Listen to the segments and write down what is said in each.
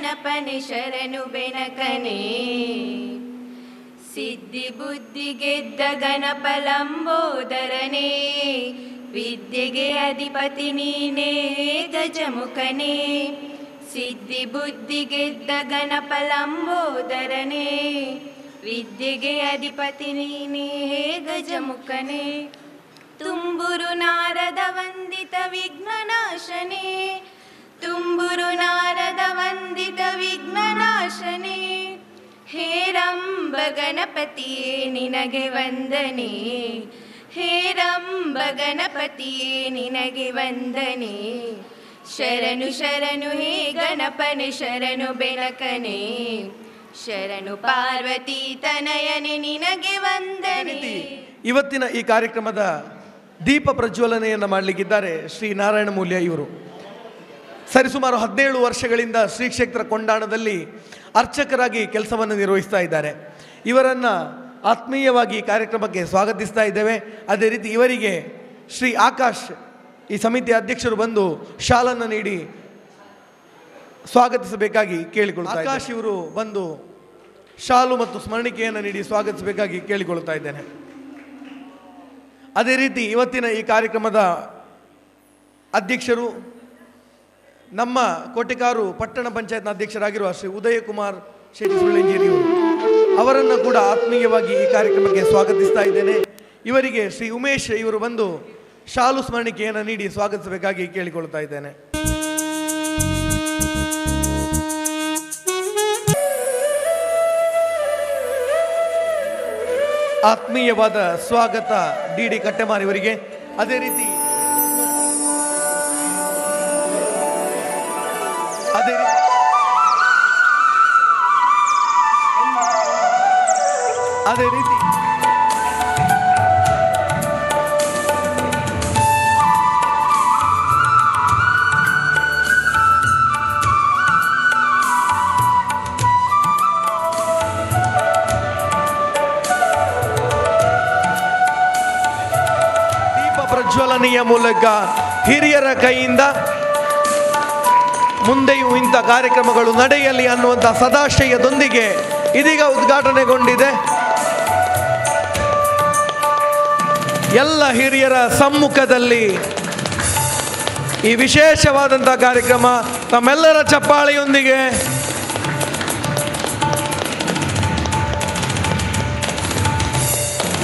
ಗಣಪನೆ ಶರಣು ಬೆನಕನೆ. ಸಿದ್ಧಿ ಬುದ್ಧಿ ಗೆದ್ದ ಗಣಪ ಲಂಬೋದರನೇ, ವಿದ್ಯೆಗೆ ಅಧಿಪತಿ ನೀನೇ ಗಜಮುಖನೇ. ಸಿದ್ಧಿ ಬುದ್ಧಿ ಗೆದ್ದ ಗಣಪ ಲಂಬೋದರನೇ, ವಿದ್ಯೆಗೆ ಅಧಿಪತಿ ನೀನೇ ಗಜಮುಖನೇ. ತುಂಬುರು ನಾರದ ವಂದಿತ ವಿಘ್ನನಾಶನೇ, ತುಂಬುರು ನಾರದ ವಂದಿತ ವಿಘ್ನನಾಶನೇ. ಹೇರಂಬ ಗಣಪತಿಯೇ ನಿನಗೆ ವಂದನೆ, ಹೇರಂಬ ಗಣಪತಿಯೇ ನಿನಗೆ ವಂದನೆ. ಶರಣು ಶರಣು ಹೇ ಗಣಪನೆ ಶರಣು ಬೆನಕನೆ, ಶರಣು ಪಾರ್ವತಿ ತನಯನೆ ನಿನಗೆ ವಂದನೆ. ಇವತ್ತಿನ ಈ ಕಾರ್ಯಕ್ರಮದ ದೀಪ ಪ್ರಜ್ವಲನೆಯನ್ನು ಮಾಡಲಿಕ್ಕಿದ್ದಾರೆ ಶ್ರೀ ನಾರಾಯಣ ಮೂಲ್ಯ ಇವರು. ಸರಿಸುಮಾರು 17 ವರ್ಷಗಳಿಂದ ಶ್ರೀ ಕ್ಷೇತ್ರ ಕೊಂಡಾಣದಲ್ಲಿ ಅರ್ಚಕರಾಗಿ ಕೆಲಸವನ್ನು ನಿರ್ವಹಿಸ್ತಾ ಇದ್ದಾರೆ. ಇವರನ್ನು ಆತ್ಮೀಯವಾಗಿ ಕಾರ್ಯಕ್ರಮಕ್ಕೆ ಸ್ವಾಗತಿಸ್ತಾ ಇದ್ದೇವೆ. ಅದೇ ರೀತಿ ಇವರಿಗೆ ಶ್ರೀ ಆಕಾಶ್ ಈ ಸಮಿತಿಯ ಅಧ್ಯಕ್ಷರು ಬಂದು ಶಾಲನ್ನು ನೀಡಿ ಸ್ವಾಗತಿಸಬೇಕಾಗಿ ಕೇಳಿಕೊಳ್ತಾ ಇದ್ದಾರೆ. ಆಕಾಶ್ ಇವರು ಬಂದು ಶಾಲು ಮತ್ತು ಸ್ಮರಣಿಕೆಯನ್ನು ನೀಡಿ ಸ್ವಾಗತಿಸಬೇಕಾಗಿ ಕೇಳಿಕೊಳ್ತಾ ಇದ್ದೇನೆ. ಅದೇ ರೀತಿ ಇವತ್ತಿನ ಈ ಕಾರ್ಯಕ್ರಮದ ಅಧ್ಯಕ್ಷರು ನಮ್ಮ ಕೋಟೆಕಾರು ಪಟ್ಟಣ ಪಂಚಾಯತ್ನ ಅಧ್ಯಕ್ಷರಾಗಿರುವ ಶ್ರೀ ಉದಯಕುಮಾರ್ ಶೆಟ್ಟಿ ಸುಳ್ಳಂಜೇರಿ ಇವರು, ಅವರನ್ನು ಕೂಡ ಆತ್ಮೀಯವಾಗಿ ಈ ಕಾರ್ಯಕ್ರಮಕ್ಕೆ ಸ್ವಾಗತಿಸ್ತಾ ಇದ್ದೇನೆ. ಇವರಿಗೆ ಶ್ರೀ ಉಮೇಶ್ ಇವರು ಬಂದು ಶಾಲು ಸ್ಮರಣಿಕೆಯನ್ನು ನೀಡಿ ಸ್ವಾಗತಿಸಬೇಕಾಗಿ ಕೇಳಿಕೊಳ್ತಾ ಇದ್ದೇನೆ. ಆತ್ಮೀಯವಾದ ಸ್ವಾಗತ ಡಿ ಡಿ ಕಟ್ಟೆಮಾರ್ ಇವರಿಗೆ. ಅದೇ ರೀತಿ ಅದೇ ರೀತಿ ದೀಪ ಪ್ರಜ್ವಲನೆಯ ಮೂಲಕ ಹಿರಿಯರ ಕೈಯಿಂದ ಮುಂದೆಯೂ ಇಂಥ ಕಾರ್ಯಕ್ರಮಗಳು ನಡೆಯಲಿ ಅನ್ನುವಂಥ ಸದಾಶಯದೊಂದಿಗೆ ಇದೀಗ ಉದ್ಘಾಟನೆಗೊಂಡಿದೆ. ಎಲ್ಲ ಹಿರಿಯರ ಸಮ್ಮುಖದಲ್ಲಿ ಈ ವಿಶೇಷವಾದಂಥ ಕಾರ್ಯಕ್ರಮ ತಮ್ಮೆಲ್ಲರ ಚಪ್ಪಾಳೆಯೊಂದಿಗೆ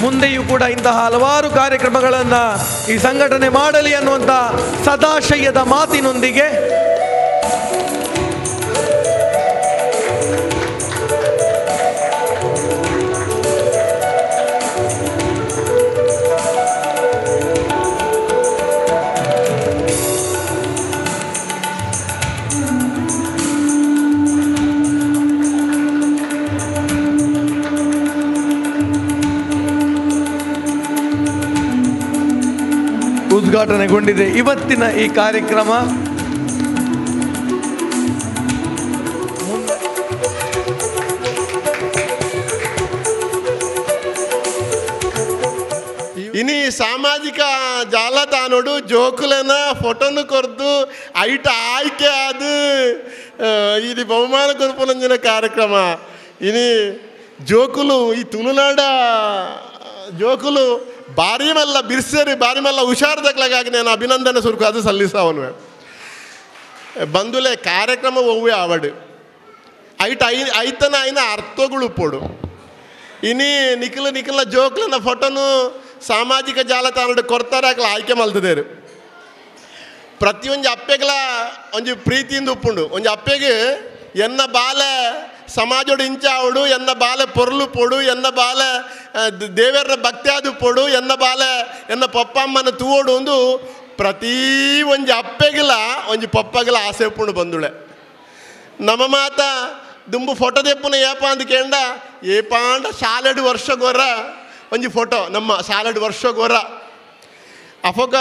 ಮುಂದೆಯೂ ಕೂಡ ಇಂತಹ ಹಲವಾರು ಕಾರ್ಯಕ್ರಮಗಳನ್ನು ಈ ಸಂಘಟನೆ ಮಾಡಲಿ ಅನ್ನುವಂಥ ಸದಾಶಯದ ಮಾತಿನೊಂದಿಗೆ ಉದ್ಘಾಟನೆಗೊಂಡಿದೆ ಇವತ್ತಿನ ಈ ಕಾರ್ಯಕ್ರಮ. ಇನಿ ಸಾಮಾಜಿಕ ಜಾಲತಾಣಡು ಜೋಕುಲನ ಫೋಟೋನು ಕೊರ್ದು ಐಟ ಆಯ್ಕೆ ಅದು ಇದು ಬಹುಮಾನ ಕೊರ್ಪುನಂಜಿನ ಕಾರ್ಯಕ್ರಮ. ಇನಿ ಜೋಕುಲು ಈ ತುಳುನಾಡ ಜೋಕುಲು ಬಾರಿ ಮಲ್ಲ ಬಿರ್ಸರಿ ಬಾರಿ ಮಲ್ಲ ಹುಷಾರ್ದಕ್ಲಾಗಿ ನಾನು ಅಭಿನಂದನೆ ಸುರುಕು ಅದು ಸಲ್ಲಿಸವನು. ಬಂದುಲೆ ಕಾರ್ಯಕ್ರಮ ಒವ್ವೆ ಆವಡು ಐಟ್ I ಐತನ ಐನ ಅರ್ಥಗಳು ಪೋಡು. ಇನಿ ನಿಖಿಲ ನಿಖಿಲ ಜೋಕ್ಲನ ಫೋಟೋನು ಸಾಮಾಜಿಕ ಜಾಲತಾಣ ಕೊರ್ತಾರೆ ಅಕ್ಲ ಆಯ್ಕೆ ಮಲ್ತದೇರು. ಪ್ರತಿಯೊಂದು ಅಪ್ಪೆಗಳ ಒಂಜಿ ಪ್ರೀತಿಯಿಂದ ಉಪ್ಪುಂಡು. ಒಂಜಿ ಅಪ್ಪೆಗೆ ಎನ್ನ ಬಾಲೆ ಸಮಾಜೋಡು ಇಂಚಾವಡು, ಎನ್ನ ಬಾಲೆ ಪೊರ್ಲು ಪೊಡು, ಎನ್ನ ಬಾಲೆ ದೇವರ ಭಕ್ತಿಯಾದ ಪೊಡು, ಎನ್ನ ಬಾಲೆ ಎನ್ನ ಪಪ್ಪಮ್ಮನ ತೂವೋಡು ಒಂದು ಪ್ರತಿ ಒಂಜಿ ಅಪ್ಪೆಗಿಲ್ಲ ಒಂಜಿ ಪಪ್ಪಗಿಲ್ಲ ಆಸೆ ಉಪ್ಪುಂಡು ಬಂದುಳೆ. ನಮ್ಮ ಮಾತ ದುಂಬು ಫೋಟೋ ತೆಪ್ಪುನ ಏಪ ಅಂದ ಕೇಂಡ ಏಪಾಂಡ ಶಾಲೆಡು ವರ್ಷಗೋರ ಒಂಜಿ ಫೋಟೋ ನಮ್ಮ ಶಾಲೆಡು ವರ್ಷಗೋರ ಅಫೋಕ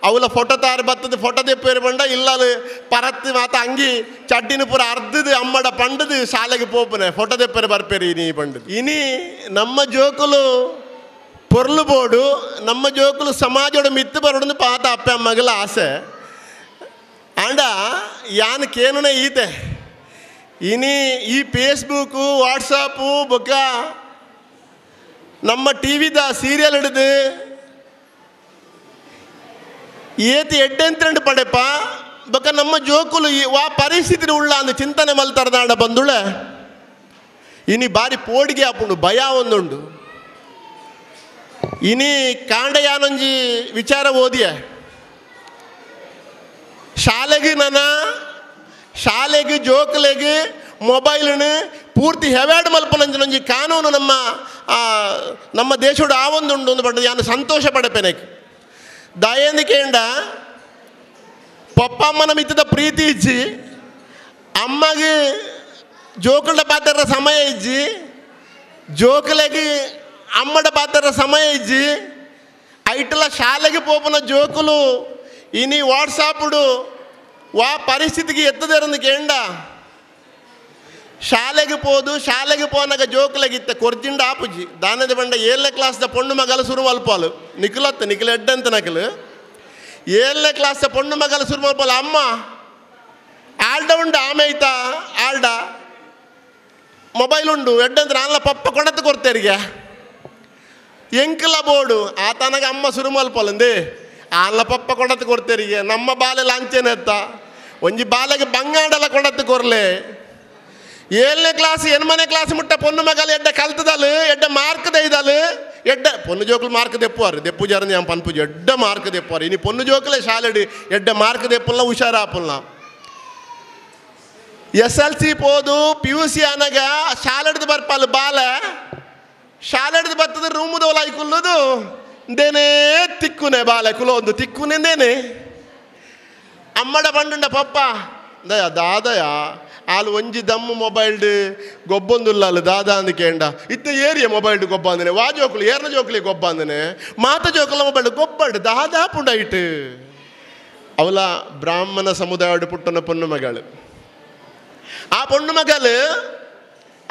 ಅವಲ ಫೋಟೋ ತಾರು ಬತ್ತದ ಫೋಟೋ ತೆಪ್ಪೇರು ಬಂಡ ಇಲ್ಲ ಪರತ್ತು ಮಾತ ಅಂಗಿ ಚಡ್ಡಿನ ಪೂರ ಅರ್ಧದು ಅಮ್ಮಡ ಪಂಡದು ಶಾಲೆಗೆ ಪೋಪನೆ ಫೋಟೋ ತೆಪ್ಪೇರು ಬರ್ಪೇರಿ ಇನಿ ಪಂಡದು. ಇನಿ ನಮ್ಮ ಜೋಕುಲು ಪೊರ್ಲು ಬೋಡು ನಮ್ಮ ಜೋಕುಲು ಸಮಾಜೋಡು ಮಿತ್ತು ಬರೋಡು ಪಾತ ಅಪ್ಪೆ ಅಮ್ಮಗಲ ಆಸೆ. ಆಂಡ ಯಾನ್ ಕೇನುನೆ ಈತೆ ಇನಿ ಈ ಫೇಸ್ಬುಕ್ಕು ವಾಟ್ಸಪ್ಪು ಬೊಕ್ಕ ನಮ್ಮ ಟಿ ವಿದ ಸೀರಿಯಲ್ ಹಿಡಿದು ಏತಿ ಎಡ್ಡೆಂತ್ರೆಂಡು ಪಡೆಪ ಬೊಕ್ಕ ನಮ್ಮ ಜೋಕುಲು ವಾ ಪರಿಸ್ಥಿತಿ ಉಳ್ಳ ಅಂದು ಚಿಂತನೆ ಮಲ್ತರದಾಂಡ ಬಂದುಳೆ ಇನಿ ಬಾರಿ ಪೋಡಿಗೆ ಆಪುಂಡು ಭಯ ಒಂದುಂಡು. ಇನಿ ಕಾಂಡಯಾನೊಂಜಿ ವಿಚಾರ ಓದಿಯ ಶಾಲೆಗೆ ನನ್ನ ಶಾಲೆಗೆ ಜೋಕುಲೆಗೆ ಮೊಬೈಲ್ನು ಪೂರ್ತಿ ಹೆವ್ಯಾಡ್ ಮಲ್ಪನಂಚಿನೊಂಜಿ ಕಾನೂನು ನಮ್ಮ ನಮ್ಮ ದೇಶಡು ಆ ಒಂದುಂಡು ಒಂದು ಪಂಡ ಯಾನು ಸಂತೋಷ ಪಡೆಪೆನೆಕ್ ದಯಂದಿಕೇಂಡ ಪಪ್ಪಮ್ಮನ ಮಿತ್ತದ ಪ್ರೀತಿ ಇಜ್ಜಿ ಅಮ್ಮಗೆ ಜೋಕುಲ್ಡ ಪಾತ್ರ ಸಮಯ ಇಜ್ಜಿ ಜೋಕುಲೆಗೆ ಅಮ್ಮಡ ಪಾತ್ರ ಸಮಯ ಇಜ್ಜಿ ಐಟಲ ಶಾಲೆಗೆ ಪೋಪನ ಜೋಕುಲು ಇನಿ ವಾಟ್ಸಾಪುಡು ವಾ ಪರಿಸ್ಥಿತಿಗೆ ಎತ್ತದೇರಂದು ಕೇಂಡ ಶಾಲೆಗೆ ಪೋದು ಶಾಲೆಗೆ ಪೋನಾಗ ಜೋಕುಲೆಗಿತ್ತ ಕೊರ್ಜಿಂಡ ಆಪುಜಿ ದಾನದ ಬಂಡ ಏಳನೇ ಕ್ಲಾಸ್ದ ಪೊಣ್ಣು ಮಗಲ ಸುರು ಮಲ್ಪಾಲು ನಿಖಲತ್ತ ನಿಖಲ ಎಡ್ಡಂತ ನಕಲು ಏಳನೇ ಕ್ಲಾಸ್ದ ಪೊಣ್ಣು ಮಗಲ ಸುರು ಮಲ್ಪಾಲು ಅಮ್ಮ ಆಲ್ಡ ಉಂಡು ಆಮೆ ಐತಾ ಆಲ್ಡ ಮೊಬೈಲ್ ಉಂಡು ಎಡ್ಡಂತ ನಾನ್ಲ ಪಪ್ಪ ಕೊಡತ್ತು ಕೊಡ್ತೇರಿಗೆ ಎಂಕಲ ಬೋಡು ಆತನಗ ಅಮ್ಮ ಸುರು ಮಲ್ಪಾಲಂದೆ ಆನ್ಲ ಪಪ್ಪ ಕೊಡತ್ತು ಕೊಡ್ತೇರಿಗೆ ನಮ್ಮ ಬಾಲೆಲ್ಲ ಅಂಚೆನೆತ್ತ ಒಂಜಿ ಬಾಲೆಗೆ ಬಂಗಾಡಲ ಕೊಡತ್ತು ಕೊರ್ಲೆ ಏಳನೇ ಕ್ಲಾಸ್ ಎನ್ಮನೆ ಕ್ಲಾಸ್ ಮುಟ್ಟ ಪೊಣ್ಣು ಮಗಲು ಎಡ್ಡ ಕಲ್ತದಲು ಎಡ್ಡ ಮಾರ್ಕ್ ದೈದಲು ಎಡ್ಡ ಪೊಣ್ಣು ಜೋಕುಲು ಮಾರ್ಕ್ ದೆಪ್ಪುವಾರು ದೆಪ್ಪು ಜಾರಂದು ಯಾನ್ ಪನ್ಪುಜಿ ಎಡ್ಡ ಮಾರ್ಕ್ ದೆಪ್ಪುವಾರು ಇನಿ ಪೊಣ್ಣು ಜೋಕುಲೆ ಶಾಲೆಡು ಎಡ್ಡ ಮಾರ್ಕ್ ದೆಪ್ಪುಲ್ಲ ಹುಷಾರಾಪುಲ್ಲ. S L C ಪೋದು P U C ಅನಗ ಶಾಲೆಡ್ದು ಬರ್ಪಾಲು ಬಾಲ ಶಾಲೆಡ್ದು ಬರ್ತದ ರೂಮುದೋಲ ಐಕುಲ್ಲದು ದೇನೇ ತಿಕ್ಕುನೆ ಬಾಲೆ ಕುಲೊಂದು ತಿಕ್ಕುನೆಂದೇನೆ ಅಮ್ಮಡ ಪಂಡುಂಡ ಪಪ್ಪ ದಯ ದಾದಯ ಆಲು ಒಂಜಿ ದಮ್ಮು ಮೊಬೈಲ್ಡ್ ಗೊಬ್ಬೊಂದುಲ್ಲಾಲು ದಾದಾ ಅಂದ್ ಕೇಂಡ ಇತ್ತ ಏರಿಯ ಮೊಬೈಲ್ಡ್ ಗೊಬ್ಬ ಅಂದನೆ ವಾ ಜೋಕುಲು ಏರ್ನ ಜೋಕುಲಿ ಗೊಬ್ಬ ಅಂದನೆ ಮಾತ ಜೋಕುಲ ಮೊಬೈಲ್ ಗೊಬ್ಬಡು ದಾದಾ ಪುಂಡ ಇಟ್ಟು ಅವಲ ಬ್ರಾಹ್ಮಣ ಸಮುದಾಯಡು ಪುಟ್ಟನ ಪೊಣ್ಣು ಮಗಳು ಆ ಪೊಣ್ಣು ಮಗಳು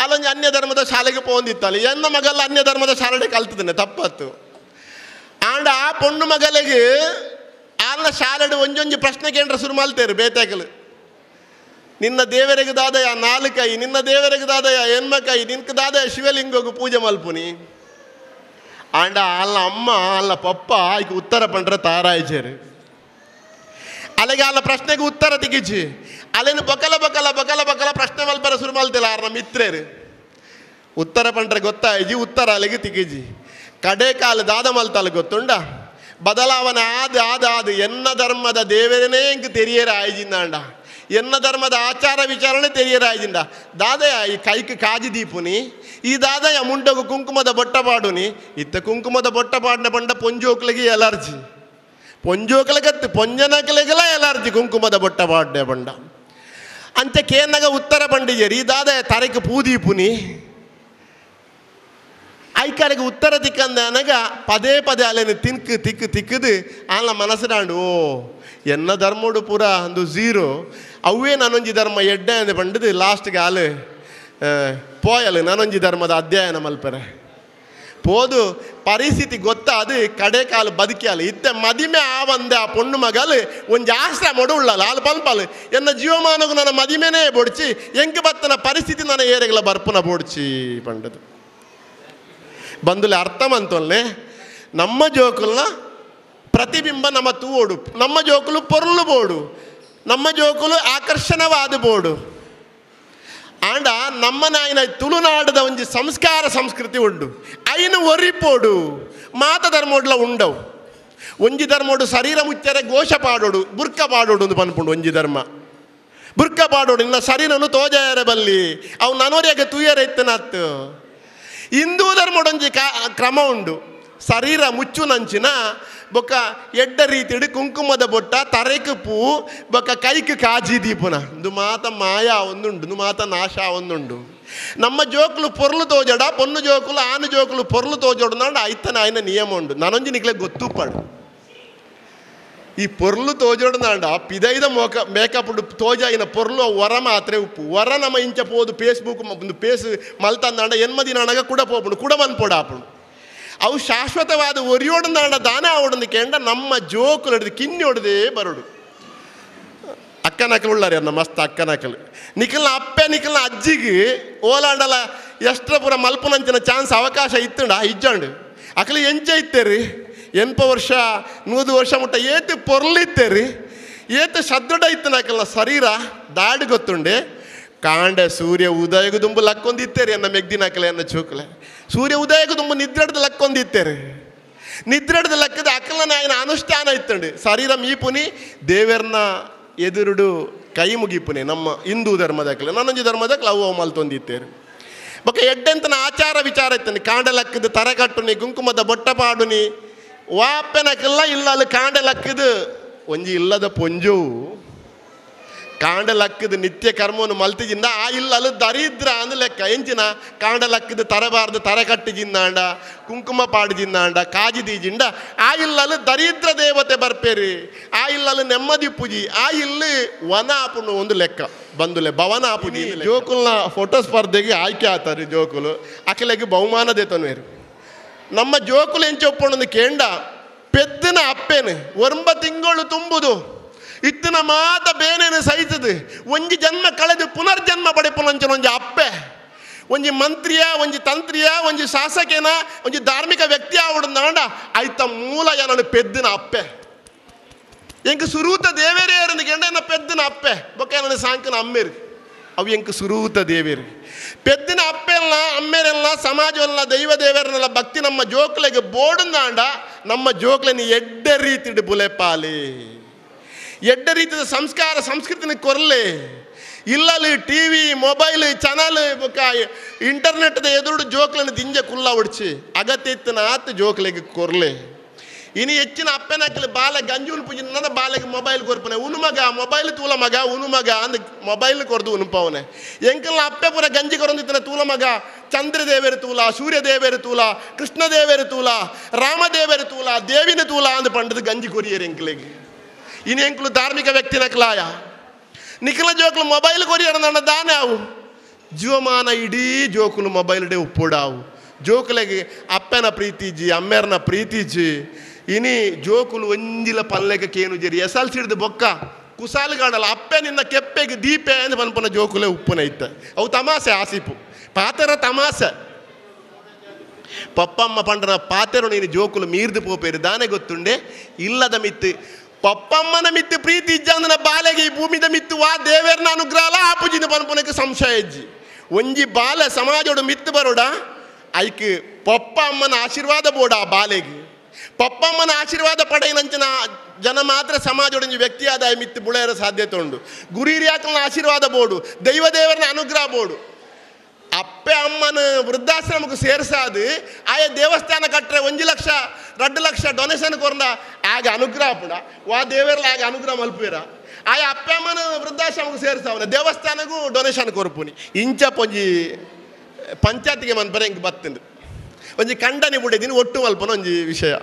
ಅಲ್ಲೊಂಜಿ ಅನ್ಯ ಧರ್ಮದ ಶಾಲೆಗೆ ಪೋಂದಿತ್ತಲ್ಲ ಎನ್ನ ಮಗಲ್ಲ ಅನ್ಯ ಧರ್ಮದ ಶಾಲೆಗೆ ಕಲ್ತದನೆ ತಪ್ಪತ್ತು ಆಂಡ ಆ ಪೊಣ್ಣು ಮಗಳಿಗೆ ಆಲ್ನ ಶಾಲೆಡು ಒಂಜೊಂಜಿ ಪ್ರಶ್ನೆ ಕೇಂದ್ರ ಶುರು ಮಲ್ತೇರು ಬೇತಾಕಲು ನಿನ್ನ ದೇವರಿಗೆ ದಾದಯ ನಾಲ್ಕೈ ನಿನ್ನ ದೇವರಿಗೆ ದಾದಯ ಎನ್ಮಕೈ ನಿನ್ಕ ದಾದಯ ಶಿವಲಿಂಗಗೂ ಪೂಜೆ ಮಲ್ಪುನಿ ಆಂಡ ಅಲ್ಲ ಅಮ್ಮ ಅಲ್ಲ ಪಪ್ಪ ಈಕ ಉತ್ತರ ಪಂಡ್ರೆ ತಾರಾಯ್ಚೇರು ಅಲ್ಲಿಗೆ ಅಲ್ಲ ಪ್ರಶ್ನೆಗೆ ಉತ್ತರ ತಿಗಿಚಿ ಅಲ್ಲೇನು ಬಕಲ ಬಕಲ ಬಕಲ ಬಕಲ ಪ್ರಶ್ನೆ ಮಲ್ಪರ ಶುರು ಮಲ್ತಿಲ್ಲ ಆರ್ನ ಮಿತ್ರೇರು ಉತ್ತರ ಪಂಡ್ರೆ ಗೊತ್ತಾಯ್ಜಿ ಉತ್ತರ ಅಲ್ಲಿಗೆ ತಿಗಿಜಿ ಕಡೆ ಕಾಲು ದಾದ ಮಲ್ತಾಲು ಗೊತ್ತುಂಡ ಬದಲಾವಣೆ ಆದ ಆದ ಆದ ಎನ್ನ ಧರ್ಮದ ದೇವರನೇ ಇಂಕ್ ತೆರಿಯರ ಆಯ್ಜಿಂದಾಂಡ ಎನ್ನ ಧರ್ಮದ ಆಚಾರ ವಿಚಾರಣೆ ತೆರಿಯರಾಯ್ಜಿಂದ ದಾದಯ ಈ ಕೈಕ್ ಕಾಜಿ ದೀಪುನಿ ಈ ದಾದಯ ಮುಂಡಗು ಕುಂಕುಮದ ಬೊಟ್ಟ ಪಾಡುನಿ ಇತ್ತ ಕುಂಕುಮದ ಬೊಟ್ಟ ಪಾಡಿನ ಪಂಡ ಪೊಂಜೋಕ್ಲಿಗೆ ಎಲರ್ಜಿ ಪೊಂಜೋಕ್ಲಿಗತ್ತು ಪೊಂಜನಕ್ಲಿಗೆಲ್ಲ ಎಲರ್ಜಿ ಕುಂಕುಮದ ಬೊಟ್ಟ ಪಾಡ್ನೆ ಪಂಡ ಅಂಚೆ ಕೇನಗ ಉತ್ತರ ಪಂಡಿಜರು ಈ ದಾದಯ ತರೆಕ್ ಪೂದೀಪುನಿ ಐಕಾರಿಗೆ ಉತ್ತರ ತಿಕ್ಕಂದ ಅನಗ ಪದೇ ಪದೇ ಅಲ್ಲೇನು ತಿನ್ಕ್ ತಿಕ್ಕು ತಿಕ್ಕದು ಆಲ ಮನಸ್ಸಿನಾಂಡು ಓ ಎನ್ನ ಧರ್ಮೋಡು ಪೂರ ಅಂದು ಝೀರೋ ಅವೇ ನಾನೊಂಜಿ ಧರ್ಮ ಎಡ್ಡೆ ಅಂದ ಪಂಡದು ಲಾಸ್ಟ್ಗೆ ಆಲು ಪೋಯಲು ನಾನೊಂಜಿ ಧರ್ಮದ ಅಧ್ಯಯನ ಮಲ್ಪರೆ ಪೋದು ಪರಿಸ್ಥಿತಿ ಗೊತ್ತಾದು ಕಡೆ ಕಾಲು ಬದುಕಿಯಾಲು ಇತ್ತೆ ಮದಿಮೆ ಆವಂದೆ ಆ ಪೊಣ್ಣು ಮಗಲು ಒಂಜಿ ಆಶ್ರಮ ಉಳ್ಳಲ್ಲ ಆಲು ಪಲ್ಪಲು ಎನ್ನ ಜೀವಮಾನಗೂ ನನ್ನ ಮದಿಮೆನೇ ಬೊಡ್ಚಿ ಎಂಕ್ ಬತ್ತನ ಪರಿಸ್ಥಿತಿ ನನ್ನ ಏರೆಗಳ ಬರ್ಪುನ ಬೋಡ್ಚಿ ಪಂಡದು ಬಂದುಲೆ ಅರ್ಥ ಮಂತೊಲ್ನೆ ನಮ್ಮ ಜೋಕುಲ್ನ ಪ್ರತಿಬಿಂಬ ನಮ್ಮ ತೂವೋಡು ನಮ್ಮ ಜೋಕುಲು ಪೊರ್ಲು ಬೋಡು ನಮ್ಮ ಜೋಕುಲು ಆಕರ್ಷಣವಾದ ಬೋಡು ಆಂಡ ನಮ್ಮ ನಾಯಿನ ತುಳುನಾಡದ ಒಂಜಿ ಸಂಸ್ಕಾರ ಸಂಸ್ಕೃತಿ ಉಂಡು ಐನು ಒರಿಪೋಡು ಮಾತ ಧರ್ಮೋಡ್ಲ ಉಂಡವು ಒಂಜಿ ಧರ್ಮೋಡು ಶರೀರ ಮುಚ್ಚರೆ ಘೋಷ ಪಾಡೋಡು ಬುರ್ಕ ಪಾಡೋಡು ಒಂದು ಪನ್ಪುಂಡು ಒಂಜಿ ಧರ್ಮ ಬುರ್ಕ ಪಾಡೋಡು ಇನ್ನ ಶರೀರನು ತೋಜಾಯರೆ ಬಲ್ಲಿ ಅವು ನನೋರಿಯಾಗ ತೂಯರೆ ಇತ್ತನತ್ತು ಹಿಂದೂ ಧರ್ಮಡೊಂಜಿ ಕ್ರಮ ಉಂಡು ಶರೀರ ಮುಚ್ಚು ನಂಚಿನ ಬೊಕ್ಕ ಎಡ್ಡ ರೀತಿಡು ಕುಂಕುಮದ ಬೊಟ್ಟ ತರೆಕ್ ಪೂ ಬೊಕ್ಕ ಕೈಕ್ ಕಾಜಿ ದೀಪುನ ಇಂದು ಮಾತ ಮಾಯಾ ಒಂದುಂಡು ಇಂದು ಮಾತ ನಾಶ ಒಂದುಂಡು ನಮ್ಮ ಜೋಕುಲು ಪೊರ್ಲು ತೋಜಡ ಪೊನ್ನು ಜೋಕುಲು ಆನು ಜೋಕುಲು ಪೊರ್ಲು ತೋಜೋಡು ಐತನ ಆಯ್ನ ನಿಯಮ ಉಂಡು ನಾನೊಂಜಿ ನಿಕ್ಲೆ ಗೊತ್ತುಪಾಡು ಈ ಪೊರ್ಲು ತೋಜೋಡು ಪಿದೈದ ಮೋಕ ಮೇಕಪ್ ತೋಜಾಯಿನ ಪೊರ್ಲು ಹೊರ ಮಾತ್ರ ಉಪ್ಪು ಹೊರ ನಮ್ಮ ಇಂಚ ಪೋದು ಫೇಸ್ಬುಕ್ ಒಂದು ಪೇಸ್ ಮಲ್ತಂದಾಂಡ ಎನ್ಮದಿನಾಣಗ ಕೂಡ ಪೋಪುಂಡು ಕೂಡ ಮನ್ಪೋಡು ಆಪುಂಡು ಅವು ಶಾಶ್ವತವಾದ ಒರಿಯೋಡಂದಾಂಡ ದಾನ ಆವಡಂದು ಕೇಂಡ ನಮ್ಮ ಜೋಕುಲು ಹಿಡಿದು ಕಿನ್ನಿ ಹೊಡೆದೇ ಬರೋಡು. ಅಕ್ಕ ಅಕ್ಕನಕಲು ಉಳ್ಳಾರಿ ಅನ್ನ ಮಸ್ತ್ ಅಕ್ಕನಕಲು ನಿಖಲ್ನ ಅಪ್ಪೆ ನಿಖಲ್ನ ಅಜ್ಜಿಗೆ ಓಲಾಂಡಲ ಎಷ್ಟರ ಪೂರ ಮಲ್ಪುನಂಚಿನ ಚಾನ್ಸ್ ಅವಕಾಶ ಇತ್ತುಂಡ ಇಜ್ಜಂಡು ಅಕಲು ಎಂಚ ಇತ್ತೇರಿ 80 ವರ್ಷ 100 ವರ್ಷ ಮುಟ್ಟ ಏತು ಪೊರ್ಲಿತ್ತೇರಿ ಏತು ಸದೃಢ ಇತ್ತು ಅಕಲ್ನ ಶರೀರ ದಾಡಿ ಗೊತ್ತುಂಡೆ ಕಾಂಡೆ ಸೂರ್ಯ ಉದಯಗ ದುಂಬು ಲಕ್ಕೊಂದಿತ್ತೇರಿ ಅನ್ನ ಮೆಗ್ದಿನ ಅಕಲೆ ಅನ್ನ ಚೂಕಲೆ ಸೂರ್ಯ ಉದಯಗ ದುಂಬು ನಿದ್ರೆಡ್ದು ಲಕ್ಕೊಂದಿತ್ತೇರಿ ನಿದ್ರೆಡ್ದು ಲಕ್ಕದ ಅಕಲ್ನ ನಾಯನ ಅನುಷ್ಠಾನ ಇತ್ತುಂಡು ಶರೀರ ಮೀಪುನಿ ದೇವರ್ನ ಎದುರುಡು ಕೈ ಮುಗಿಪುನಿ ನಮ್ಮ ಹಿಂದೂ ಧರ್ಮದಕ್ಕಲೆ ನನ್ನೊಂಜಿ ಧರ್ಮದಕ್ಕಲೆ ಅವು ಮಲ್ತೊಂದಿತ್ತೇರಿ ಬೊಕ್ಕ ಎಡ್ಡೆಂತನ ಆಚಾರ ವಿಚಾರ ಇತ್ತನಿ ಕಾಂಡೆ ಲಕ್ಕದು ತರಕಟ್ಟುನಿ ಕುಂಕುಮದ ಬೊಟ್ಟ ಪಾಡುನಿ ವಾಪೆನಕಲ್ಲ ಇಲ್ಲ ಅಲ್ಲಿ ಕಾಂಡೆ ಲಕ್ಕದು ಒಂಜಿ ಇಲ್ಲದ ಪೊಂಜು ಕಾಂಡ ಲಕ್ಕದ ನಿತ್ಯ ಕರ್ಮವನ್ನು ಮಲ್ತಿಜಿಂದ ಆ ಇಲ್ಲಲು ದರಿದ್ರ ಅಂದ ಲೆಕ್ಕ ಎಂಚಿನ ಕಾಂಡ ಲಕ್ಕದ ತರಬಾರ್ದು ತರೆ ಕಟ್ಟಿಜಿಂದಾಂಡ ಕುಂಕುಮ ಪಾಡಿಜಿಂದಾಂಡ ಕಾಜಿ ದೀಜಿಂಡ ಆ ಇಲ್ಲಲು ದರಿದ್ರ ದೇವತೆ ಬರ್ಪೇರಿ ಆ ಇಲ್ಲಲು ನೆಮ್ಮದಿ ಪೂಜಿ ಆ ಇಲ್ಲಿ ವನ ಆಪುನು ಒಂದು ಲೆಕ್ಕ ಬಂದುಲೆ ಭವನ ಆಪುಜಿ ಜೋಕುಲ್ನ ಫೋಟೋ ಸ್ಪರ್ಧೆಗೆ ಆಯ್ಕೆ ಆತಾರೆ ಜೋಕುಲು ಅಖಿಲೆಗೆ ಬಹುಮಾನ ದೇತನ್ವೇರು ನಮ್ಮ ಜೋಕುಲು ಎಂಚೊಪ್ಪಣೊಂದು ಕೇಂಡ ಪೆದ್ದನ ಅಪ್ಪೇನು 9 ತಿಂಗಳು ತುಂಬುದು ಇತ್ತಿನ ಮಾತ ಬೇನೇನು ಸಹಿತದು ಒಂಜಿ ಜನ್ಮ ಕಳೆದು ಪುನರ್ಜನ್ಮ ಪಡೆಪುನಂಚನ ಒಂಜಿ ಅಪ್ಪೆ ಒಂಜಿ ಮಂತ್ರಿಯ ಒಂಜಿ ತಂತ್ರಿಯ ಒಂಜಿ ಶಾಸಕೇನ ಒಂಜಿ ಧಾರ್ಮಿಕ ವ್ಯಕ್ತಿ ಆವಡಂದಾಂಡ ಐತ ಮೂಲ ಏನನು ಪೆದ್ದಿನ ಅಪ್ಪೆ ಎಂಕ್ ಸುರೂತ ದೇವೇರೇ ಕೆಂಡ ಎನ್ನ ಪೆದ್ದಿನ ಅಪ್ಪೆ ಬೊಕ್ಕ ನನ್ನ ಸಾಂಕನ ಅಮ್ಮೇರು ಅವು ಎಂಕ್ ಸುರೂತ ದೇವೇರು ಪೆದ್ದಿನ ಅಪ್ಪೆಲ್ಲ ಅಮ್ಮೇರೆಲ್ಲ ಸಮಾಜವಲ್ಲ ದೈವ ದೇವರನ್ನೆಲ್ಲ ಭಕ್ತಿ ನಮ್ಮ ಜೋಕ್ಲೆಗೆ ಬೋಡಂದಾಂಡ ನಮ್ಮ ಜೋಕ್ಲೆನ ಎಡ್ಡೆ ರೀತಿಡು ಬುಲೆಪಾಲಿ ಎಡ್ಡೆ ರೀತಿಯ ಸಂಸ್ಕಾರ ಸಂಸ್ಕೃತಿನ ಕೊರಲೆ ಇಲ್ಲಲ್ಲಿ T V mobile channel ಬೊಕ್ಕ ಇಂಟರ್ನೆಟ್ದ ಎದುರು ಜೋಕ್ಲನ್ನು ದಿಂಜ ಕುಲ್ಲ ಒಡ್ಚಿ ಅಗತ್ಯ ಇತ್ತಿನ ಆತ ಜೋಕ್ಲೆಗೆ ಕೊರಲೆ ಇನ್ನು ಹೆಚ್ಚಿನ ಅಪ್ಪನಾಕಲಿ ಬಾಲ ಗಂಜಿ ಉನ್ಪುಜಿ ನನ್ನ ಬಾಲೆಗೆ ಮೊಬೈಲ್ ಕೊರ್ಪನೆ ಉನು ಮಗ ಮೊಬೈಲ್ ತೂಲ ಮಗ ಉನು ಮಗ ಅಂದ್ ಮೊಬೈಲ್ ಕೊರ್ದು ಉನುಪವನೆ ಎಂಕಲ್ನ ಅಪ್ಪೆ ಪೂರ ಗಂಜಿ ಕೊರೊಂದಿತ್ತನ ತೂಲ ಮಗ ಚಂದ್ರದೇವರು ತೂಲ ಸೂರ್ಯದೇವರು ತೂಲ ಕೃಷ್ಣದೇವರು ತೂಲ ರಾಮದೇವರು ತೂಲ ದೇವಿನ ತೂಲ ಅಂದ್ ಪಂಡದ ಗಂಜಿ ಕೊರಿಯರು ಎಂಕಲಿಗೆ ಇನ್ನು ಎಂಕಲು ಧಾರ್ಮಿಕ ವ್ಯಕ್ತಿ ನಕಲಾಯ ನಿಖಲ ಜೋಕ್ಲು ಮೊಬೈಲ್ ಕೊರಿಯರ್ ನನ್ನ ದಾನೆ ಅವು ಜೀವಮಾನ ಇಡೀ ಜೋಕುಲು ಮೊಬೈಲ್ ಡೇ ಉಪ್ಪುಡಾವು ಜೋಕುಲೆಗೆ ಅಪ್ಪನ ಪ್ರೀತಿಜಿ ಅಮ್ಮೇರ್ನ ಪ್ರೀತಿಜಿ ಇನಿ ಜೋಕುಲು ಒಂಜಿಲ ಪಲ್ಲೆಗೆ ಕೇನು ಜರಿ ಎಸಲ್ ಸಿಡ್ದು ಬೊಕ್ಕ ಕುಸಾಲ್ಗಾಡಲ್ಲ ಅಪ್ಪೆ ನಿನ್ನ ಕೆಪ್ಪೆಗೆ ದೀಪೆ ಅಂತ ಪನ್ಪನ ಜೋಕುಲೆ ಉಪ್ಪುನ ಇತ್ತ ಅವು ತಮಾಸೆ ಆಸಿಪು ಪಾತೆರ ತಮಾಸೆ ಪಪ್ಪಮ್ಮ ಪಂಡನ ಪಾತೆರು ನೀನು ಜೋಕುಲು ಮೀರ್ದು ಪೋಪೇರು ದಾನೆ ಗೊತ್ತುಂಡೆ ಇಲ್ಲದ ಮಿತ್ತು ಪಪ್ಪಮ್ಮನ ಮಿತ್ತು ಪ್ರೀತಿ ಇಜ್ಜಂದನ ಬಾಲೆಗೆ ಈ ಭೂಮಿದ ಮಿತ್ತು ವಾ ದೇವೇರ್ನ ಅನುಗ್ರಹ ಆಪುಜಿನ ಪನ್ಪನಕ್ಕೆ ಸಂಶಯ ಇಜ್ಜಿ ಒಂಜಿ ಬಾಲೆ ಸಮಾಜೋಡು ಮಿತ್ತು ಬರೋಡ ಐಕ್ ಪಪ್ಪ ಅಮ್ಮನ ಆಶೀರ್ವಾದ ಬೋಡ ಆ ಬಾಲೆಗೆ ಪಪ್ಪಮ್ಮನ ಆಶೀರ್ವಾದ ಪಡೆಯಿನಂಚಿನ ಜನ ಮಾತ್ರ ಸಮಾಜದೊಂಜಿ ವ್ಯಕ್ತಿಯಾದ ಮಿತ್ತು ಬುಳೆಯರ ಸಾಧ್ಯತೆ ಉಂಡು ಗುರಿರಿಯಾಕನ ಆಶೀರ್ವಾದ ಬೋಡು ದೈವ ದೇವರನ ಅನುಗ್ರಹ ಬೋಡು ಅಪ್ಪೆ ಅಮ್ಮನ ವೃದ್ಧಾಶ್ರಮಕ್ಕೆ ಸೇರ್ಸಾದು ಆಯಾ ದೇವಸ್ಥಾನ ಕಟ್ಟರೆ 1 ಲಕ್ಷ 2 ಲಕ್ಷ ಡೊನೇಷನ್ ಕೊರ್ನ ಆಗ ಅನುಗ್ರಹ ಪುಡ ವಾ ದೇವರ್ಲ ಆಗ ಅನುಗ್ರಹ ಮಲ್ಪೇರ ಆಯಾ ಅಪ್ಪೆ ಅಮ್ಮನ ವೃದ್ಧಾಶ್ರಮಕ್ಕೆ ಸೇರ್ಸಾವನ ದೇವಸ್ಥಾನಕ್ಕೂ ಡೊನೇಷನ್ ಕೊರ್ಪುನಿ ಇಂಚ ಪೊಂಜಿ ಪಂಚಾಯತಿಗೆ ಮನ್ಪರೆ ಹಿಂಗೆ ಬತ್ತಂದು ಒಂಜಿ ಕಂಡನಿ ಬುಡಿದೀನಿ ಒಟ್ಟು ಮಲ್ಪನ ಒಂಜಿ ವಿಷಯ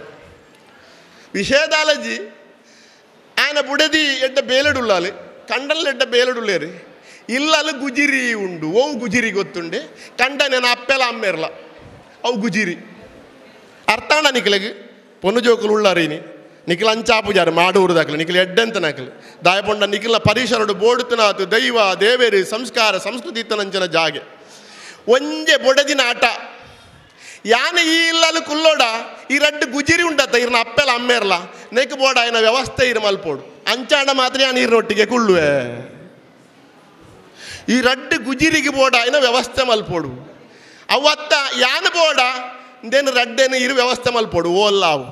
ವಿಷಯದಾಲಜಿ ಆಯನ ಬುಡದಿ ಎಡ್ಡ ಬೇಲೆಡುಲ್ಲಾಲು ಕಂಡಲ್ ಎಡ್ಡ ಬೇಲೆಡುಲ್ಲೇರು ಇಲ್ಲಲು ಗುಜಿರಿ ಉಂಡು ಓವು ಗುಜಿರಿ ಗೊತ್ತುಂಡೆ ಕಂಡನೇನ ಅಪ್ಪೆಲ ಅಮ್ಮೇರ್ಲ ಅವು ಗುಜಿರಿ ಅರ್ಥಾಂಡ ನಿಖಲೆಗೆ ಪೊನ್ನು ಜೋಕುಲು ಉಳ್ಳಾರೀನಿ ನಿಖಿಲ ಅಂಚಾಪುಜಾರು ಮಾಡೂರುದಾಕಲು ನಿಖಿಲ ಎಡ್ಡೆಂತ ನಕಲು ದಾಯಪೊಂಡ ನಿಖಿಲ ಪರಿಸರಡು ಬೋಡುತ್ತನಾತು ದೈವ ದೇವೇರಿ ಸಂಸ್ಕಾರ ಸಂಸ್ಕೃತಿ ಇತ್ತನಂಚನ ಜಾಗೆ ಒಂಜೆ ಬೊಡದಿನ ಆಟ ಯಾನೆ ಈ ಇಲ್ಲಲು ಕುಲ್ಲೋಡ ಈ ರಡ್ಡು ಗುಜಿರಿ ಉಂಡತ್ತ ಇರ್ನ ಅಪ್ಪೆಲ ಅಮ್ಮೇರ್ಲ ನೆಕ್ ಬೋಡ ಆಯ್ನ ವ್ಯವಸ್ಥೆ ಇರು ಮಲ್ಪೋಡು ಅಂಚಾಂಡ ಮಾತ್ರ ಯಾನ್ ನೀರಿನೊಟ್ಟಿಗೆ ಕುಳ್ಳುವೆ ಈ ರಡ್ಡು ಗುಜಿರಿಗೆ ಬೋಡ ಆಯ್ನ ವ್ಯವಸ್ಥೆ ಮಲ್ಪೋಡು ಅವತ್ತ ಯಾನ್ ಬೋಡ ಇಂದೇನು ರಡ್ಡೇನು ಇರು ವ್ಯವಸ್ಥೆ ಮಲ್ಪೋಡು ಓಲ್ಲ ಅವು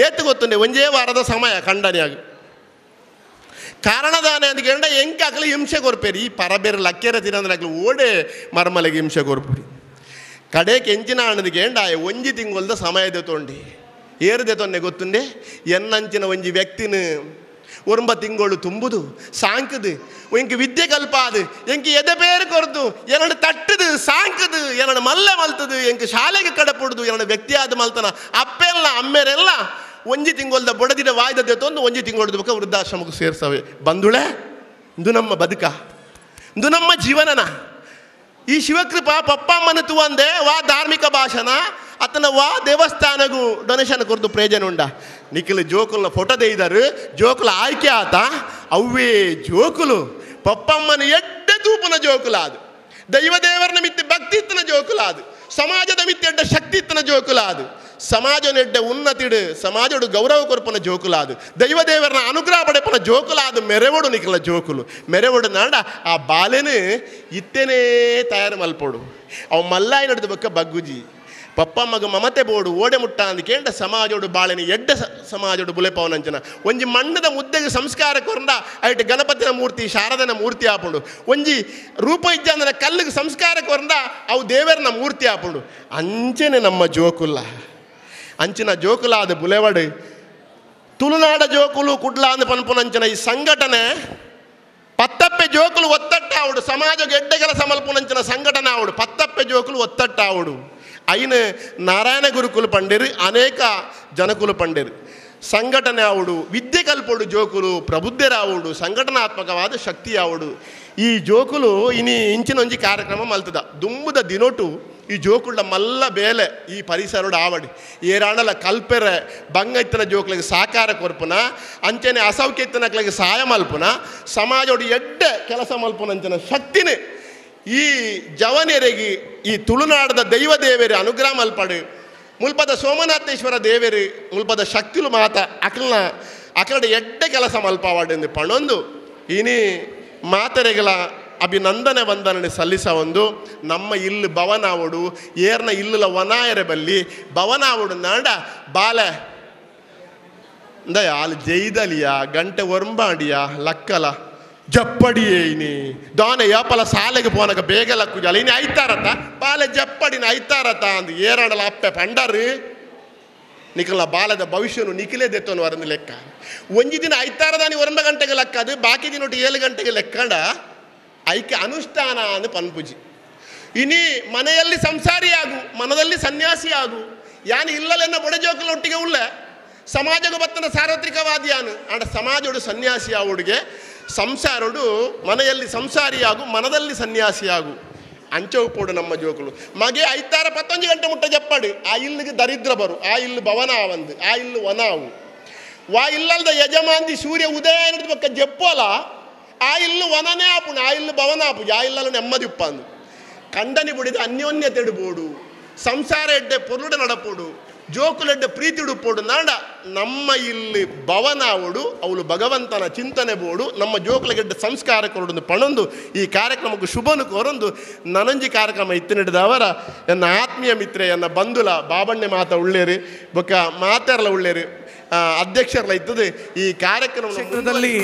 ಏತು ಗೊತ್ತುಂಡೆ ಒಂಜೇ ವಾರದ ಸಮಯ ಖಂಡನೆಯಾಗ ಕಾರಣದಾನೆ ಅಂತ ಕೇಂಡ ಎಂಕ ಅಕಲು ಹಿಂಸೆ ಕೊರ್ಪೇರಿ ಈ ಪರಬೇರು ಲಕ್ಕೇರ ತಿನ್ನಂದ್ರೆ ಅಕಲು ಓಡೆ ಮರ್ಮಲೆಗೆ ಹಿಂಸೆ ಕೊರ್ಪುರಿ ಕಡೆಗೆ ಎಂಚಿನ ಆಣದ ಕೇಂಡ ಒಂಜಿ ತಿಂಗೊಲ್ದ ಸಮಯದ ತೊಂಡಿ ಏರದೆ ತೊಂಡೆ ಗೊತ್ತುಂಡೆ ಎನ್ನಂಚಿನ ಒಂಜಿ ವ್ಯಕ್ತಿನ 9 ತಿಂಗಳು ತುಂಬುದು ಸಾಂಕದು ಎಂಕ್ ವಿದ್ಯೆ ಕಲ್ಪಾದು ಎಂಕ್ ಎದೆ ಬೇರು ಕೊರ್ದು ಎರಡು ತಟ್ಟದು ಸಾಂಕದು ಎರಡು ಮಲ್ಲೆ ಮಲ್ತದು ಎಂಕ್ ಶಾಲೆಗೆ ಕಡಪುಡುದು ಎರಡು ವ್ಯಕ್ತಿಯಾದ ಮಲ್ತನ ಅಪ್ಪೆಲ್ಲ ಅಮ್ಮೇರೆಲ್ಲ ಒಂಜಿ ತಿಂಗೊಲ್ದ ಬೊಡದಿನ ವಾಯ್ದದೆ ತೊಂದು ಒಂಜಿ ತಿಂಗೊಳ್ದ ಬೊಕ್ಕ ವೃದ್ಧಾಶ್ರಮಕ್ಕೆ ಸೇರ್ಸವೆ ಬಂಧುಳೆ ಇಂದು ನಮ್ಮ ಬದುಕ ಇಂದು ನಮ್ಮ ಜೀವನನ ಈ ಶಿವಕೃಪಾ ಪಪ್ಪಮ್ಮನ ತುವಂದೆ ವಾ ಧಾರ್ಮಿಕ ಭಾಷಣ ಅತನ ವಾ ದೇವಸ್ಥಾನಗೂ ಡೊನೇಷನ್ ಕೊರ್ದು ಪ್ರಯೋಜನ ಉಂಡ ನಿಖಿಲ್ ಜೋಕುಲ್ನ ಫೋಟೋ ದೇಯ್ದರು ಜೋಕುಲ ಆಯ್ಕೆ ಆತ ಅವ್ವೇ ಜೋಕುಲು ಪಪ್ಪಮ್ಮನ ಎಡ್ಡೆ ತೂಪುನ ಜೋಕುಲಾದು, ದೈವದೇವರನ ಮಿತ್ತಿ ಭಕ್ತಿ ಇತ್ತನ ಜೋಕುಲಾದು, ಸಮಾಜದ ಮಿತ್ತಿ ಎಡ್ಡ ಶಕ್ತಿ ಇತ್ತನ ಜೋಕುಲಾದು, ಸಮಾಜನೆಡ್ಡೆ ಉನ್ನತಿಡು ಸಮಾಜಡು ಗೌರವ ಕೊರ್ಪನ ಜೋಕುಲಾದು, ದೈವದೇವರನ ಅನುಗ್ರಹ ಪಡೆಪನ ಜೋಕುಲಾದು ಮೆರೆವಡು ನಿಕಲ ಜೋಕುಲು ಮೆರೆವಡು ನಾಡ ಆ ಬಾಲೆನು ಇತ್ತೇನೇ ತಯಾರು ಮಲ್ಪೋಡು. ಅವು ಮಲ್ಲಾಯಿ ನಡೆದ ಬಕ್ಕ ಬಗ್ಗುಜಿ ಪಪ್ಪಮ್ಮಗ ಮಮತೆ ಬೋಡು ಓಡೆ ಮುಟ್ಟ ಅಂದ್ ಕೇಂಡ ಸಮಾಜೋಡು ಬಾಳೆನ ಎಡ್ಡೆ ಸಮಾಜೋಡು ಬುಲೆಪವನಂಚನ ಒಂಜಿ ಮಣ್ಣದ ಮುದ್ದೆಗೆ ಸಂಸ್ಕಾರ ಕೊರಂಡ ಐಟ್ ಗಣಪತಿನ ಮೂರ್ತಿ ಶಾರದನ ಮೂರ್ತಿ ಆಪುಂಡು, ಒಂಜಿ ರೂಪ ಇಜ್ಜಂದನ ಕಲ್ಲಿಗೆ ಸಂಸ್ಕಾರ ಕೊರಂಡ ಅವು ದೇವರನ ಮೂರ್ತಿ ಆಪುಂಡು. ಅಂಚನೆ ನಮ್ಮ ಜೋಕುಲ್ಲ ಅಂಚಿನ ಜೋಕುಲಾದ ಬುಲೆವಡು ತುಳುನಾಡ ಜೋಕುಲು ಕುಡ್ಲ ಅಂದ್ ಪನ್ಪುನಂಚನ ಈ ಸಂಘಟನೆ ಪತ್ತಪ್ಪೆ ಜೋಕುಲು ಒತ್ತಟ್ಟಾವುಡು, ಸಮಾಜಕ್ಕೆ ಎಡ್ಡೆ ಕೆಲಸ ಮಲ್ಪುನಂಚನ ಸಂಘಟನೆ ಆವುಡು, ಪತ್ತಪ್ಪೆ ಜೋಕುಲು ಒತ್ತಟ್ಟಾವುಡು. ಐನ ನಾರಾಯಣ ಗುರುಕುಲು ಪಂಡೇರು, ಅನೇಕ ಜನಕುಲು ಪಂಡೇರು. ಸಂಘಟನೆ ಆವುಡು, ವಿದ್ಯೆ ಕಲ್ಪೋಡು ಜೋಕುಲು ಪ್ರಬುದ್ಧರಾವುಡು, ಸಂಘಟನಾತ್ಮಕವಾದ ಶಕ್ತಿ ಆವುಡು. ಈ ಜೋಕುಲು ಇನಿ ಇಂಚಿನೊಂಜಿ ಕಾರ್ಯಕ್ರಮ ಮಲ್ತದ ದುಂಬುದ ದಿನೋಟು ಈ ಜೋಕುಳ್ಳ ಮಲ್ಲ ಬೇಲೆ ಈ ಪರಿಸರೋಡು ಆವಡಿ ಏರಾಣಲ ಕಲ್ಪೆರೆ ಬಂಗ ಇತ್ತನ ಜೋಕುಲಿಗೆ ಸಾಕಾರ ಕೊರ್ಪುನ, ಅಂಚನೆ ಅಸೌಖ್ಯ ಇತ್ತನಕ್ಲಿಗೆ ಸಹಾಯ ಮಲ್ಪುನ, ಸಮಾಜೋಡು ಎಡ್ಡೆ ಕೆಲಸ ಮಲ್ಪುನ ಅಂಚನ ಶಕ್ತಿನೇ ಈ ಜವನೆರೆಗಿ ಈ ತುಳುನಾಡದ ದೈವ ದೇವೇರಿ ಅನುಗ್ರಹ ಮಲ್ಪಡು. ಮುಲ್ಪದ ಸೋಮನಾಥೇಶ್ವರ ದೇವೇರಿ ಮುಲ್ಪದ ಶಕ್ತಿಲು ಮಾತ ಅಕಲ್ನ ಅಕಲಡ ಎಡ್ಡೆ ಕೆಲಸ ಮಲ್ಪವಾಡೆಂದು ಪಣೊಂದು ಇನಿ ಮಾತೆರೆಗಳ ಅಭಿನಂದನೆ ವಂದನೆ ಸಲ್ಲಿಸ ಒಂದು ನಮ್ಮ ಇಲ್ಲು ಭವನಾವಡು ಏರ್ನ ಇಲ್ಲುಲ ವನಾಯರೆ ಬಲ್ಲಿ ಭವನಾವಡು ನಾಡ ಬಾಲೆ ಇಂದಯ ಅಲ್ಲಿ ಜೈದಲಿಯ ಗಂಟೆ ಒರಂಬಾಡಿಯ ಲಕ್ಕಲ ಜಪ್ಪಡಿಯೇ ಇನಿ ದಾನೆ ಯಾಪಲ ಸಾಲೆಗೆ ಪೋನಕ ಬೇಗ ಲಕ್ಕು ಜಾಲ ಇನಿ ಐತಾರತ ಬಾಲೆ ಜಪ್ಪಡಿನ ಐತಾರತ ಅಂದು ಏರಾಡಲ ಅಪ್ಪೆ ಪಂಡರು ನಿಕಲ ಬಾಲದ ಭವಿಷ್ಯನು ನಿಖಿಲೇ ದೆತ್ತೋನು ವರಂದು ಲೆಕ್ಕ. ಒಂಜಿ ದಿನ ಐತಾರದಾನಿ ಒರಂಬ ಗಂಟೆಗೆ ಲೆಕ್ಕ ಅದು ಬಾಕಿ ದಿನ ಒಟ್ಟು 7 ಗಂಟೆಗೆ ಲೆಕ್ಕಂಡ ಐಕೆ ಅನುಷ್ಠಾನ ಅಂದು ಪನ್ಪುಜಿ. ಇನಿ ಮನೆಯಲ್ಲಿ ಸಂಸಾರಿಯಾಗು, ಮನದಲ್ಲಿ ಸನ್ಯಾಸಿಯಾಗು, ಯಾನು ಇಲ್ಲಲೆನ್ನ ಬೊಡಜೋಕಲೊಟ್ಟಿಗೆ ಉಳ್ಳ ಸಮಾಜಕ್ಕೆ ಬತ್ತನ ಸಾರ್ವತ್ರಿಕವಾದಿ ಯಾನು ಆಂಡ ಸಮಾಜೋಡು ಸನ್ಯಾಸಿ ಆವುಡುಗೆ ಸಂಸಾರೋಡು ಮನೆಯಲ್ಲಿ ಸಂಸಾರಿಯಾಗು ಮನದಲ್ಲಿ ಸನ್ಯಾಸಿಯಾಗು ಅಂಚವು ನಮ್ಮ ಜೋಕುಲು. ಮಗೆ ಐತಾರ 11 ಗಂಟೆ ಮುಟ್ಟ ಜಪ್ಪಾಡು ಆ ಇಲ್ಲಿಗೆ ದರಿದ್ರ ಬರು, ಆ ಇಲ್ಲು ಭವನ ಆವಂದು, ಆ ಇಲ್ಲು ವನಾವು ವಾ ಇಲ್ಲಲ್ದ ಯಜಮಾಂದಿ ಸೂರ್ಯ ಉದಯ ಬಕ್ಕ ಜಪ್ಪೋಲ ಆ ಇಲ್ಲು ವನನೇ ಆಪುಣ, ಆ ಇಲ್ಲು ಭವನ ಆಪು, ಆ ಇಲ್ಲಲ್ಲ ನೆಮ್ಮದಿ ಉಪ್ಪಂದು ಕಂಡನಿ ಬುಡಿದ ಅನ್ಯೋನ್ಯತೆಡು ಬೋಡು, ಸಂಸಾರ ಎಡ್ಡೆ ಪೊರುಡೆ ನಡಪೋಡು, ಜೋಕುಲೆಡ್ಡೆ ಪ್ರೀತಿಡುಪೋಡು ನಾಡ ನಮ್ಮ ಇಲ್ಲಿ ಭವನಾವುಡು ಅವಳು ಭಗವಂತನ ಚಿಂತನೆ ಬೋಡು ನಮ್ಮ ಜೋಕುಲಗೆಡ್ಡೆ ಸಂಸ್ಕಾರ ಕೊರಡು ಪಣೊಂದು ಈ ಕಾರ್ಯಕ್ರಮಕ್ಕೆ ಶುಭನು ಕೋರೊಂದು ನನಂಜಿ ಕಾರ್ಯಕ್ರಮ ಇತ್ತು ಎನ್ನ ಆತ್ಮೀಯ ಮಿತ್ರೆ ಎನ್ನ ಬಂಧುಲ ಬಾಬಣ್ಣೆ ಮಾತ ಉಳ್ಳೇರಿ ಬೊಕ್ಕ ಮಾತೆರ್ಲ ಉಳ್ಳೇರಿ ಅಧ್ಯಕ್ಷರ್ಲ ಇತ್ತದೆ ಈ ಕಾರ್ಯಕ್ರಮ ಕ್ಷೇತ್ರದಲ್ಲಿ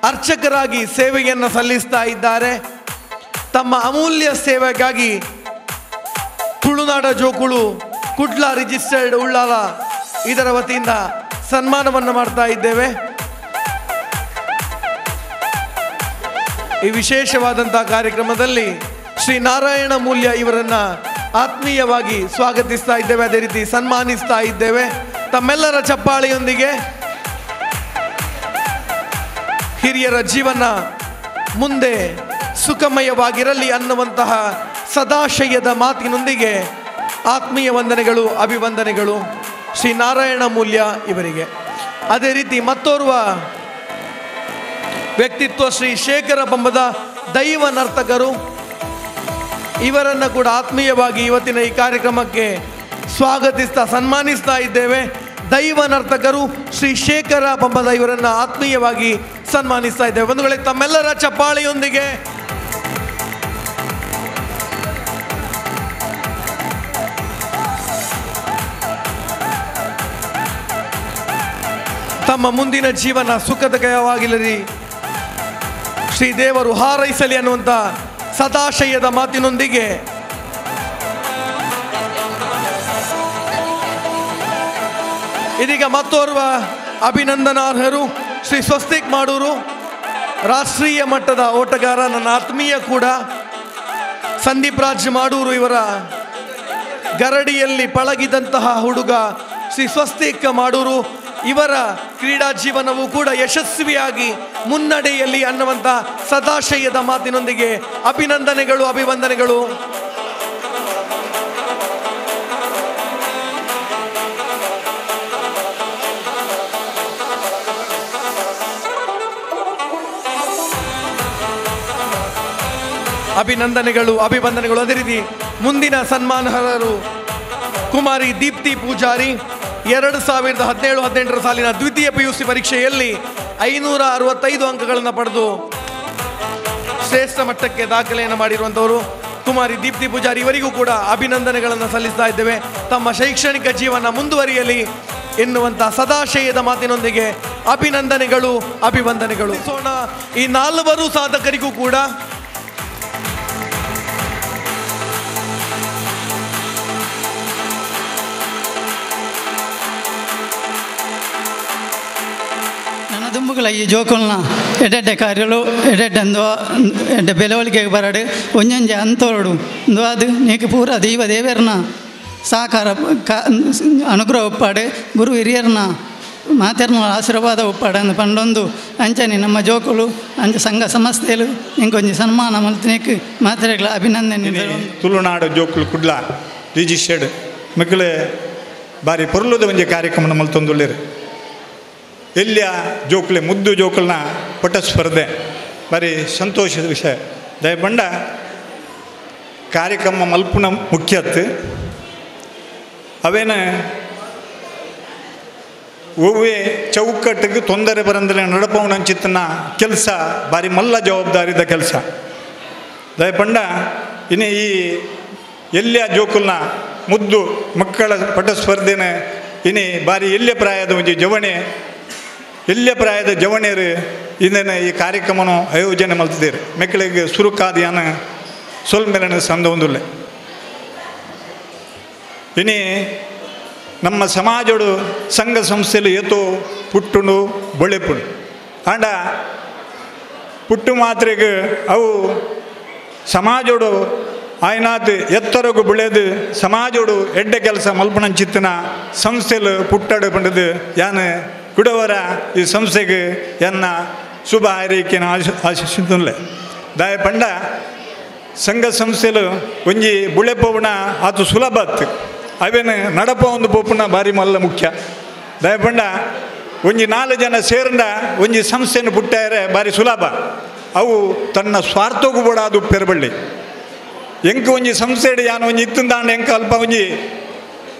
ಅರ್ಚಕರಾಗಿ ಸೇವೆಯನ್ನು ಸಲ್ಲಿಸ್ತಾ ಇದ್ದಾರೆ. ತಮ್ಮ ಅಮೂಲ್ಯ ಸೇವೆಗಾಗಿ ತುಳುನಾಡ ಜೋಕುಳು ಕುಡ್ಲ ರಿಜಿಸ್ಟರ್ಡ್ ಉಳ್ಳಾಲ ಇದರ ವತಿಯಿಂದ ಸನ್ಮಾನವನ್ನು ಮಾಡ್ತಾ ಇದ್ದೇವೆ. ಈ ವಿಶೇಷವಾದಂತಹ ಕಾರ್ಯಕ್ರಮದಲ್ಲಿ ಶ್ರೀ ನಾರಾಯಣ ಮೂಲ್ಯ ಇವರನ್ನು ಆತ್ಮೀಯವಾಗಿ ಸ್ವಾಗತಿಸ್ತಾ ಇದ್ದೇವೆ, ಅದೇ ರೀತಿ ಸನ್ಮಾನಿಸ್ತಾ ಇದ್ದೇವೆ. ತಮ್ಮೆಲ್ಲರ ಚಪ್ಪಾಳೆಯೊಂದಿಗೆ ಹಿರಿಯರ ಜೀವನ ಮುಂದೆ ಸುಖಮಯವಾಗಿರಲಿ ಅನ್ನುವಂತಹ ಸದಾಶಯದ ಮಾತಿನೊಂದಿಗೆ ಆತ್ಮೀಯ ವಂದನೆಗಳು, ಅಭಿವಂದನೆಗಳು ಶ್ರೀ ನಾರಾಯಣ ಮೂಲ್ಯ ಇವರಿಗೆ. ಅದೇ ರೀತಿ ಮತ್ತೋರ್ವ ವ್ಯಕ್ತಿತ್ವ ಶ್ರೀ ಶೇಖರ ಬಂಬದ ದೈವ ನರ್ತಕರು, ಇವರನ್ನು ಕೂಡ ಆತ್ಮೀಯವಾಗಿ ಇವತ್ತಿನ ಈ ಕಾರ್ಯಕ್ರಮಕ್ಕೆ ಸ್ವಾಗತಿಸ್ತಾ ಸನ್ಮಾನಿಸ್ತಾ ಇದ್ದೇವೆ. ದೈವ ನರ್ತಕರು ಶ್ರೀ ಶೇಖರ ಬಂಬದ ಇವರನ್ನು ಆತ್ಮೀಯವಾಗಿ ಸನ್ಮಾನಿಸ್ತಾ ಇದ್ದೇವೆ. ಬಂಧುಗಳೇ, ತಮ್ಮೆಲ್ಲರ ಚಪ್ಪಾಳೆಯೊಂದಿಗೆ ತಮ್ಮ ಮುಂದಿನ ಜೀವನ ಸುಖದಮಯವಾಗಿರಲಿ, ಶ್ರೀದೇವರು ಹಾರೈಸಲಿ ಅನ್ನುವಂಥ ಸದಾಶಯದ ಮಾತಿನೊಂದಿಗೆ ಇದೀಗ ಮತ್ತೋರ್ವ ಅಭಿನಂದನಾರ್ಹರು ಶ್ರೀ ಸ್ವಸ್ತಿಕ್ ಮಾಡೂರು, ರಾಷ್ಟ್ರೀಯ ಮಟ್ಟದ ಓಟಗಾರ, ನನ್ನ ಆತ್ಮೀಯ ಕೂಡ ಸಂದೀಪ್ ರಾಜ್ ಮಾಡೂರು ಇವರ ಗರಡಿಯಲ್ಲಿ ಪಳಗಿದಂತಹ ಹುಡುಗ ಶ್ರೀ ಸ್ವಸ್ತಿಕ್ ಮಾಡೂರು ಇವರ ಕ್ರೀಡಾ ಜೀವನವೂ ಕೂಡ ಯಶಸ್ವಿಯಾಗಿ ಮುನ್ನಡೆಯಲ್ಲಿ ಅನ್ನುವಂಥ ಸದಾಶಯದ ಮಾತಿನೊಂದಿಗೆ ಅಭಿನಂದನೆಗಳು, ಅಭಿವಂದನೆಗಳು. ಅಭಿನಂದನೆಗಳು, ಅಭಿವಂದನೆಗಳು. ಅದೇ ರೀತಿ ಮುಂದಿನ ಸನ್ಮಾನರ್ಹರು ಕುಮಾರಿ ದೀಪ್ತಿ ಪೂಜಾರಿ, 2017-18 ಸಾಲಿನ ದ್ವಿತೀಯ PUC ಪರೀಕ್ಷೆಯಲ್ಲಿ 565 ಅಂಕಗಳನ್ನು ಪಡೆದು ಶ್ರೇಷ್ಠ ಮಟ್ಟಕ್ಕೆ ದಾಖಲೆಯನ್ನು ಮಾಡಿರುವಂಥವರು ಕುಮಾರಿ ದೀಪ್ತಿ ಪೂಜಾರಿ ಇವರಿಗೂ ಕೂಡ ಅಭಿನಂದನೆಗಳನ್ನು ಸಲ್ಲಿಸ್ತಾ ಇದ್ದೇವೆ. ತಮ್ಮ ಶೈಕ್ಷಣಿಕ ಜೀವನ ಮುಂದುವರಿಯಲಿ ಎನ್ನುವಂಥ ಸದಾಶಯದ ಮಾತಿನೊಂದಿಗೆ ಅಭಿನಂದನೆಗಳು, ಅಭಿವಂದನೆಗಳು. ಸೋಣ ಈ ನಾಲ್ವರು ಸಾಧಕರಿಗೂ ಕೂಡ. ನನ್ನ ದುಂಬುಗಳ ಈ ಜೋಕುಲ್ನ ಎಡೆಡ್ಡೆ ಕಾರ್ಯಗಳು ಎಡೆಡ್ಡೆಂದು ಎಡ್ಡೆ ಬೆಳವಣಿಗೆಗೆ ಬರಡು ಒಂಜೊಂಜೆ ಅಂತೋಡು ಒಂದು ಅದು ನೀಕು ಪೂರ ದೈವ ದೇವರನ್ನ ಸಹಕಾರ ಅನುಗ್ರಹ ಒಪ್ಪಾಡು, ಗುರು ಹಿರಿಯರನ್ನ ಮಾತೆರ್ನ ಆಶೀರ್ವಾದ ಒಪ್ಪಾಡು ಅಂದು ಪಂಡೊಂದು ಅಂಚನೆ ನಮ್ಮ ಜೋಕುಲು ಅಂಚೆ ಸಂಘ ಸಂಸ್ಥೆಲು ನಿಂಕೊಂಜಿ ಸನ್ಮಾನ ಮಲ್ತಿನೇಕ್ ಮಾತೆರೆಗಳ ಅಭಿನಂದನೆ. ತುಳುನಾಡು ಜೋಕುಲು ಕುಡ್ಲ ರಿಜಿಸ್ಟರ್ಡ್ ಮಿಕ್ಕಲೆ ಬಾರಿ ಪೊರ್ಲುದ ಒಂಜಿ ಕಾರ್ಯಕ್ರಮ ಮಲ್ತೊಂದುಲ್ಲೆರ್. ಎಲ್ಲಿಯ ಜೋಕುಲೆ ಮುದ್ದು ಜೋಕುಲ್ನ ಪಟ ಸ್ಪರ್ಧೆ ಬಾರಿ ಸಂತೋಷದ ವಿಷಯ. ದಯಪಂಡ ಕಾರ್ಯಕ್ರಮ ಮಲ್ಪುನ ಮುಖ್ಯತ್ತು ಅವೇನ ಒವ್ವೇ ಚೌಕಟ್ಟಿಗೆ ತೊಂದರೆ ಬರಂದ್ರೆ ನಡಪವನಂಚಿತ್ತನ ಕೆಲಸ ಭಾರಿ ಮಲ್ಲ ಜವಾಬ್ದಾರಿದ ಕೆಲಸ. ದಯಪಂಡ ಇನ್ನು ಈ ಎಲ್ಲಿಯ ಜೋಕುಲ್ನ ಮುದ್ದು ಮಕ್ಕಳ ಪಟ ಸ್ಪರ್ಧೆನ ಇನಿ ಭಾರಿ ಎಲ್ಲಿಯ ಪ್ರಾಯದ ಒಂಜಿ ಜವಣೆ ಎಲ್ಲಿಯ ಪ್ರಾಯದ ಜವಣಿಯರು ಇದನ್ನು ಈ ಕಾರ್ಯಕ್ರಮನ ಆಯೋಜನೆ ಮಲ್ತಿದ್ದೀರಿ. ಮಕ್ಕಳಿಗೆ ಸುರುಕಾದಿಯಾನ ಸೊಲ್ಮೆಲನ ಸಂದ ಒಂದುಲ್ಲೆ. ಇನಿ ನಮ್ಮ ಸಮಾಜಡು ಸಂಘ ಸಂಸ್ಥೆಯಲ್ಲಿ ಏತೋ ಪುಟ್ಟುಂಡು ಬೊಳೆಪುಂಡು ಆಂಡ ಪುಟ್ಟು ಮಾತ್ರೆಗೆ ಅವು ಸಮಾಜೋಡು ಆಯ್ನಾತ್ ಎತ್ತರಗು ಬೆಳೆದು ಸಮಾಜೋಡು ಎಡ್ಡೆ ಕೆಲಸ ಮಲ್ಪಣಂಚಿತ್ತನ ಸಂಸ್ಥೆಲು ಪುಟ್ಟಡು ಪಂಡದು ಯಾನ್ ಕುಡವರ ಈ ಸಂಸ್ಥೆಗೆ ಎನ್ನ ಶುಭ ಹಾರೈಕೆನ ಆಶಿಸುತ್ತಲೇ. ದಾಯ ಪಂಡ ಸಂಘ ಸಂಸ್ಥೆಲು ಒಂಜಿ ಬುಳೆಪೋವಣ ಆತು ಸುಲಭ ಆತು ಅವೇನು ನಡಪ ಒಂದು ಪೋಪುನ ಭಾರಿ ಮಲ್ಲ ಮುಖ್ಯ. ದಯಪಂಡ ಒಂಜಿ 4 ಜನ ಸೇರಂಡ ಒಂಜಿ ಸಂಸ್ಥೆಯನ್ನು ಪುಟ್ಟಾರೆ ಭಾರಿ ಸುಲಭ. ಅವು ತನ್ನ ಸ್ವಾರ್ಥಕ್ಕೂ ಕೂಡ ಅದು ಪೆರಬಳ್ಳಿ ಎಂಕ್ ಒಂಜಿ ಸಂಸ್ಥೆ ಯಾನ್ ಒಂಜಿ ಇತ್ತಂದಾಂಡ ಎಂಕ್ ಅಲ್ಪ ಒಂಜಿ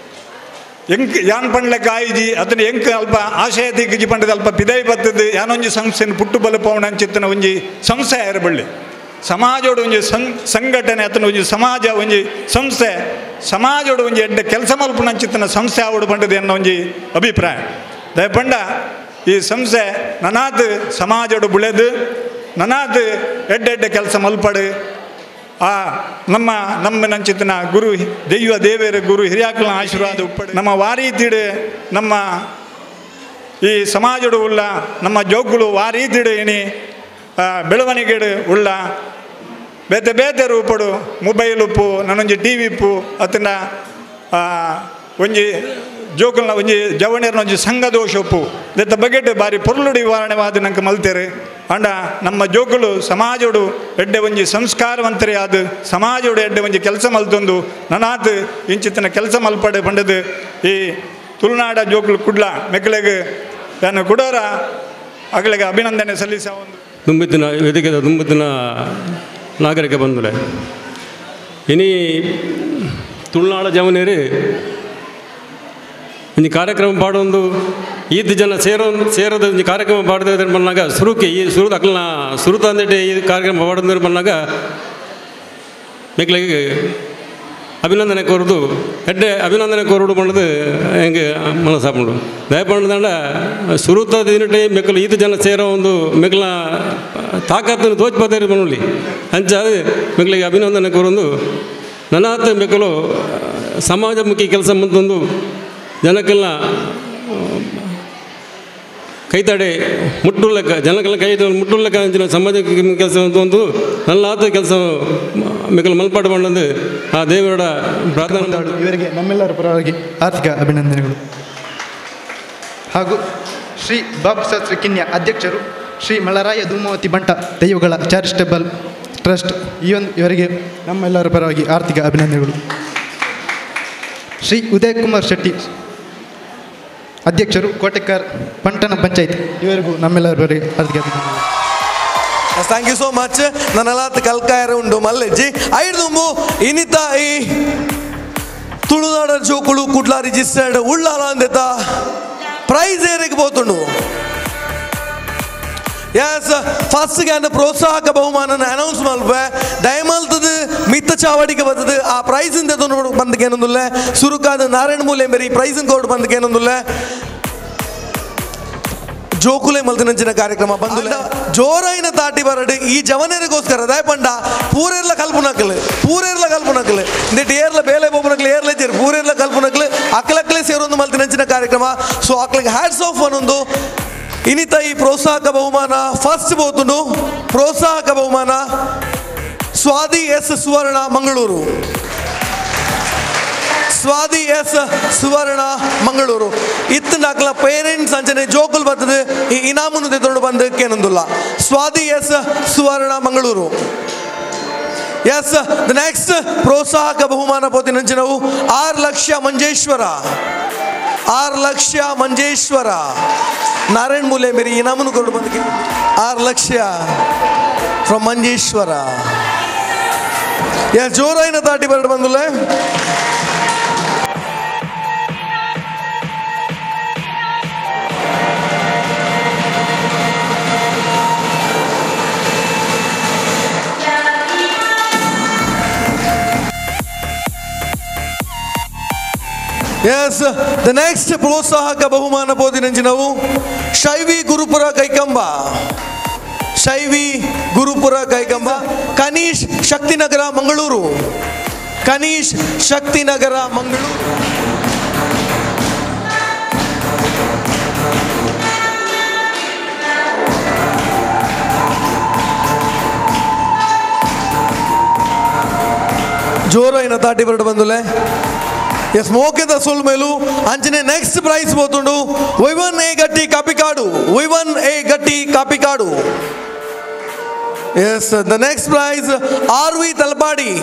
ಎಂಕ್ ಯಾನ್ ಪಂಡ್ಲೆಕ್ಕ ಆಯಿಜಿ ಅದನ್ನ ಎಂಕ್ ಅಲ್ಪ ಆಶಯ ತಿಕ್ಕಿಜಿ ಪಂಡದ ಅಲ್ಪ ಪಿದೈ ಬತ್ತದು ಯಾನೊಂಜಿ ಸಂಸ್ಥೆಯನ್ನು ಪುಟ್ಟು ಬಲಪವಣ ಅಂಚಿತ್ತನ ಒಂಜಿ ಸಂಸ್ಥೆ ಆಯಿರಬಳ್ಳಿ. ಸಮಾಜೋಡು ಒಂಜಿ ಸಂಘಟನೆ ಅತನ ಒಂಜಿ ಸಮಾಜ ಒಂಜಿ ಸಂಸ್ಥೆ ಸಮಾಜೋಡು ಒಂಜಿ ಎಡ್ಡೆ ಕೆಲಸ ಮಲ್ಪುನಂಚಿತ್ತನ ಸಂಸ್ಥೆ ಆವಡು ಪಂಡದು ಎನ್ನ ಒಂಜಿ ಅಭಿಪ್ರಾಯ. ದಯಪಂಡ ಈ ಸಂಸ್ಥೆ ನನಾತ್ ಸಮಾಜೋಡು ಬುಳೆದು ನನಾತ್ ಎಡ್ಡೆ ಕೆಲಸ ಮಲ್ಪಡು ಆ ನಮ್ಮ ನಮ್ಮ ನಂಚಿತನ ಗುರು ದೈವ ದೇವರ ಗುರು ಹಿರಿಯಾಕಲ ಆಶೀರ್ವಾದ ಉಪ್ಪಡು ನಮ್ಮ ವಾರೀತಿಡು ನಮ್ಮ ಈ ಸಮಾಜಡು ಉಳ್ಳ ನಮ್ಮ ಜೋಗುಳು ವಾರೀತಿಡು ಎಣಿ ಬೆಳವಣಿಗೆಡು ಉಳ್ಳ ಬೇತೆ ಬೇತೆ ರೂಪಡು ಮೊಬೈಲ್ ಉಪ್ಪು ನನ್ನೊಂಜಿ ಟಿ ವಿ ಉಪ್ಪು ಅತನ ಒಂಜಿ ಜೋಕುಲ್ನ ಒಂಜಿ ಜವಣಿಯರ್ನ ಒಂಜಿ ಸಂಘ ದೋಷ ಉಪ್ಪು ದತ್ತ ಬಗೆಟ್ ಬಾರಿ ಪೊರ್ಲುಡು ವಿವರಣೆವಾದ ನಂಗೆ ಮಲ್ತೇರು. ಅಂಡ ನಮ್ಮ ಜೋಕುಲು ಸಮಾಜೋಡು ಎಡ್ಡೆ ಒಂಜಿ ಸಂಸ್ಕಾರವಂತರೇ ಆದ ಸಮಾಜೋಡು ಎಡ್ಡೆ ಒಂಜಿ ಕೆಲಸ ಮಲ್ತೊಂದು ನನಾತ್ ಇಂಚಿತನ ಕೆಲಸ ಮಲ್ಪಡೆ ಪಂಡದು ಈ ತುಳುನಾಡ ಜೋಕುಲು ಕುಡ್ಲ ಮೆಕ್ಕಲೆಗೆ ನಾನು ಕುಡೋರ ಅಗಲಿಗೆ ಅಭಿನಂದನೆ ಸಲ್ಲಿಸ ಒಂದು ದುಂಬಿತ್ತಿನ ವೇದಿಕೆದ ದುಂಬಿತ್ತಿನ ನಾಗರಿಕ ಬಂಧುಲೆ ಇನಿ ತುಳುನಾಡ ಜವನೇರು ಒಂಜಿ ಕಾರ್ಯಕ್ರಮ ಪಾಡೊಂದು ಈತ್ ಜನ ಸೇರೋದು ಒಂಜಿ ಕಾರ್ಯಕ್ರಮ ಪಾಡೋದು ಬಂದಾಗ ಸುರುಕೆ ಈ ಸುರು ಅಕ್ಲನ ಸುರುತ ಅಂದಿಟ್ಟು ಈ ಕಾರ್ಯಕ್ರಮ ಪಾಡೋದು ಬಂದಾಗ ಮೆಕ್ಲಿಗೆ ಅಭಿನಂದನೆ ಕೋರುದು ಎಡ್ಡೆ ಅಭಿನಂದನೆ ಕೋರುಡು ಪಂಡದು ಹೆಂಗೆ ಮನಸ್ಸಾಪುಂಡು. ದಯಪಂಡದಂಡ ಸುರುತ ದಿನಟೆ ಮೆಕ್ಕಲು ಈತ ಜನ ಸೇರೋ ಒಂದು ಮೆಕ್ಕಲ ತಾಕತ್ತನ್ನು ತೋಚ್ಪತೇರಿ ಬನ್ನುಲಿ ಅಂಚಾದ ಮೆಕ್ಕಲಿಗೆ ಅಭಿನಂದನೆ ಕೋರೊಂದು ನನಾತ ಮೆಕ್ಕಲು ಸಮಾಜಮುಖಿ ಕೆಲಸ ಮುಂದೊಂದು ಜನಕ್ಕೆಲ್ಲ ಕೈತಡೆ ಮುಟ್ಟುಲೆಕ್ಕ ಜನಕ್ಕೆಲ್ಲ ಕೈ ಮುಟ್ಟುಲೆಕ್ಕ ಅಂಚಿನ ಸಮಾಜಕ್ಕೆ ಕೆಲಸ ಒಂದು ನನ್ನ ಆತ ಕೆಲಸ ಮೆಕ್ಕಲು ಮಲ್ಪಾಡು ಬಂದು ಆ ದೇವರ ಪ್ರಾರ್ಥನೆ. ಇವರಿಗೆ ನಮ್ಮೆಲ್ಲರ ಪರವಾಗಿ ಆರ್ಥಿಕ ಅಭಿನಂದನೆಗಳು. ಹಾಗೂ ಶ್ರೀ ಬಾಬು ಶಾಸ್ತ್ರಿ ಕಿನ್ಯ ಅಧ್ಯಕ್ಷರು ಶ್ರೀ ಮಳರಾಯ ಧೂಮಾವತಿ ಬಂಟ ದೈವಗಳ ಚಾರಿಟಬಲ್ ಟ್ರಸ್ಟ್ ಇವರಿಗೆ ನಮ್ಮೆಲ್ಲರ ಪರವಾಗಿ ಆರ್ಥಿಕ ಅಭಿನಂದನೆಗಳು. ಶ್ರೀ ಉದಯ್ ಕುಮಾರ್ ಶೆಟ್ಟಿ ಅಧ್ಯಕ್ಷರು ಕೋಟೆಕಾರ್ ಪಂಟನ ಪಂಚಾಯತ್ ಇವರಿಗೂ ನಮ್ಮೆಲ್ಲರ ಪರವಾಗಿ ಆರ್ಥಿಕ ಅಭಿನಂದನೆಗಳು. Thank you so much. ನನ್ನಲಾತ್ ಕಲ್ಕಾಯರ ಉಂಡು ಮಲ್ಲೆಜ್ಜಿ ಐಡ್ದುಂಬು ಇನಿತ ಈ ತುಳುನಾಡ ಜೋಕುಳು ಕುಡ್ಲ ರಿಜಿಸ್ಟರ್ಡ್ ಉಳ್ಳಾಲ ಅಂದೆತ ಪ್ರೈಸ್ ಏರಿಗೆ ಪೋತುಂಡು. ಎಸ್ ಫಸ್ಟ್ ಗೆ ಪ್ರೋತ್ಸಾಹಕ ಬಹುಮಾನನ ಅನೌನ್ಸ್ ಮಲ್ಪೆ ದಯಮಲ್ತದ ಮಿತ್ತ ಚಾವಡಿಗೆ ಬರ್ತದೆ ಆ ಪ್ರೈಸ್ ಇಂದ ಬಂದಕ್ಕೆ ಏನೊಂದುಲ್ಲ ಸುರುಕಾದ ನಾರಾಯಣ ಮೂಲೆ ಬೇರೆ ಪ್ರೈಸ್ ಕೋಡ್ ಬಂದಕ್ಕೆ ಏನೊಂದುಲ್ಲ ಜೋಕುಲೆ ಮಲ್ತಿನಂಚಿನ ಕಾರ್ಯಕ್ರಮ ಬಂದು ಜೋರೈನ ತಾಟಿ ಬರಡು ಈ ಜವನರಿಗೋಸ್ಕರ ದಯಪಂಡ ಪೂರೆರ್ಲ ಕಲ್ಪುನಕ್ಲು ಪೂರೆರ್ಲ ಕಲ್ಪುನಕ್ಲು ಇಂದಿಟ್ಟು ಏರ್ಲ ಬೇಲೆ ಬೋಪನಕ್ಲು ಏರ್ಲ ಜೇರು ಪೂರೆರ್ಲ ಕಲ್ಪುನಕ್ಲು ಅಕ್ಲಕ್ಲೆ ಸೇರೊಂದು ಮಲ್ತಿನಂಚಿನ ಕಾರ್ಯಕ್ರಮ. ಸೊ ಅಕ್ಲಿಗೆ ಹ್ಯಾಟ್ಸ್ ಆಫ್ ಅನ್ನೊಂದು ಇನಿತ ಈ ಪ್ರೋತ್ಸಾಹಕ ಬಹುಮಾನ ಫಸ್ಟ್ ಬೋತುಂಡು. ಪ್ರೋತ್ಸಾಹಕ ಬಹುಮಾನ ಸ್ವಾದಿ ಎಸ್ ಸುವರ್ಣ ಮಂಗಳೂರು, ಸ್ವಾದಿ ಎಸ್ ಸುವರ್ಣ ಮಂಗಳೂರು. ಇತ್ತಂಡಾಕ್ಲ ಪೇರೆಂಟ್ಸ್ ಅಂಚನೆ ಜೋಕುಲ್ ಬರ್ತದೆ ಈ ಇನಾಮುನು ತೆತ್ತೊಂಡು ಬಂದು ಕೇನೊಂದುಲ್ಲ. Swathi S Suvarna Mangaluru. Yes the next ಪ್ರೋತ್ಸಾಹಕ ಬಹುಮಾನ ಪೋತಿನಂಚಿನವು ಆರ್ ಲಕ್ಷ್ಯ ಮಂಜೇಶ್ವರ, ಆರ್ ಲಕ್ಷ್ಯ ಮಂಜೇಶ್ವರ. ನಾರಾಯಣ ಮೂಲೆ ಮೇರಿ ಇನಾಮುನು ಕೊಡು ಬಂದು ಆರ್ ಲಕ್ಷ್ಯ ಫ್ರಮ್ ಮಂಜೇಶ್ವರ. ಎಸ್ ಜೋರಾಯಿನ ತಾಟಿ ಬರಡು ಬಂದುಲ್ಲ. ಎಸ್ the next ಪ್ರೋತ್ಸಾಹಕ ಬಹುಮಾನ ಪೋದಿನಂಚಿನವು ಶೈವಿ ಗುರುಪುರ ಕೈಕಂಬ, ಶೈವಿ ಗುರುಪುರ ಕೈಕಂಬ. ಕನೀಶ್ ಶಕ್ತಿನಗರ ಮಂಗಳೂರು, ಕನೀಶ್ ಶಕ್ತಿನಗರ ಮಂಗಳೂರು. ಜೋರೈನ ತಾಟಿ ಬರಡು ಬಂದುಲೆ. ಎಸ್ ಮೋಕೆದ ಸೊಲ್ಮೇಲು ಅಂಚನೆ ನೆಕ್ಸ್ಟ್ ಪ್ರೈಸ್ ಪೋತುಂಡು ವೈವನ್ ಎ ಗಟ್ಟಿ Kapikad, Vivan A Gatti Kapikad. Yes the next prize R V Talapady.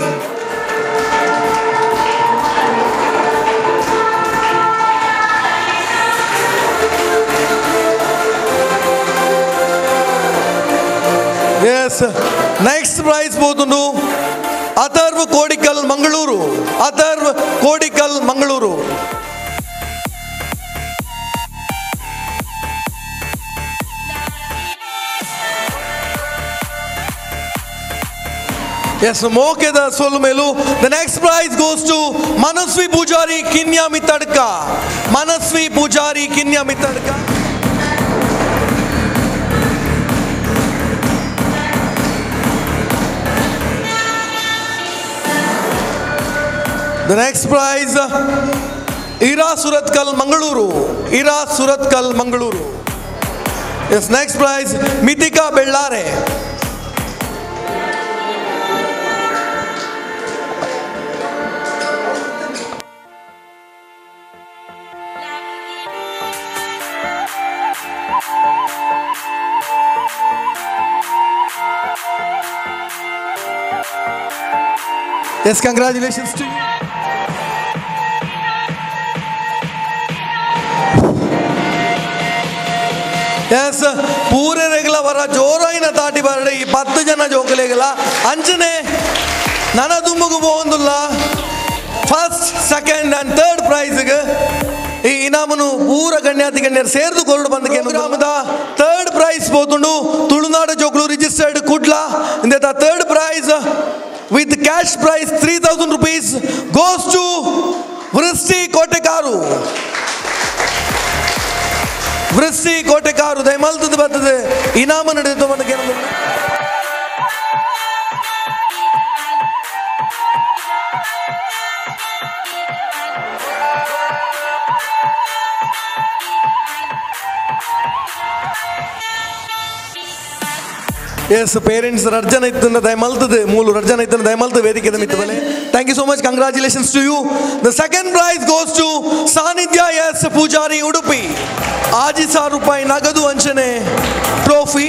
Yes next prize ಪೋತುಂಡು ಅಥರ್ವ ಕೋಡಿಕಲ್ ಮಂಗಳೂರು, ಅಥರ್ವ ಕೋಡಿಕಲ್ ಮಂಗಳೂರು. ಎಸ್ ಮೋಕೆದ ಸೊಲ್ಮೇಲು the next prize goes to Manasvi Poojary Kinya Mithadka, Manasvi Poojary Kinya Mithadka. The next prize, Ira Suratkal Mangaluru, Ira Suratkal Mangaluru. Yes, next prize, Mitika Bellare. Yes, congratulations to you. Yes ಪೂರೆರೆಗ್ಲ ವರ ಜೋರಾಯಿನ ತಾಟಿ ಬರಡೆ ಈ 10 ಜನ ಜೋಕುಲೆಗ್ಲ ಅಂಚನೆ ನನ ದುಂಬುಗು ಪೋವೊಂದುಲ್ಲ. First second and third ಪ್ರೈಸ್ಗೆ ಈ ಇನಾಮನು ಪೂರ ಗಣ್ಯಾತಿ ಗಣ್ಯರು ಸೇರ್ದು ಕೊರಡು ಬಂದ ಗ್ರಾಮದ ಥರ್ಡ್ ಪ್ರೈಸ್ ಪೋತುಂಡು ತುಳುನಾಡು ಜೋಕುಲು ರಿಜಿಸ್ಟರ್ಡ್ ಕುಡ್ಲ. ಇಂದೆತ third prize with cash prize 3000 rupees goes to Vrishti Kotekaru, Vrishti Kotekaru. ದಯಮಲ್ತದ ಬರ್ತದೆ ಇನಾಮ ನಡೆದು ಬಂದ. ಎಸ್ ಪೇರೆಂಟ್ಸ್ ರರ್ಜನ ಇತ್ತನ್ನ ದಯಮಲ್ತದೆ ಮೂಲು ರರ್ಜನ ಇತ್ತನ್ನ ದಯಮಲ್ತ ವೇದಿಕೆ ಮಿತ್ತ ಬಲೆ. Thank you so much, congratulations to you. The second prize goes to Sanidhya S Poojary Udupi. 5,000 ರೂಪಾಯಿ ನಗದು ಅಂಚನೆ ಟ್ರೋಫಿ.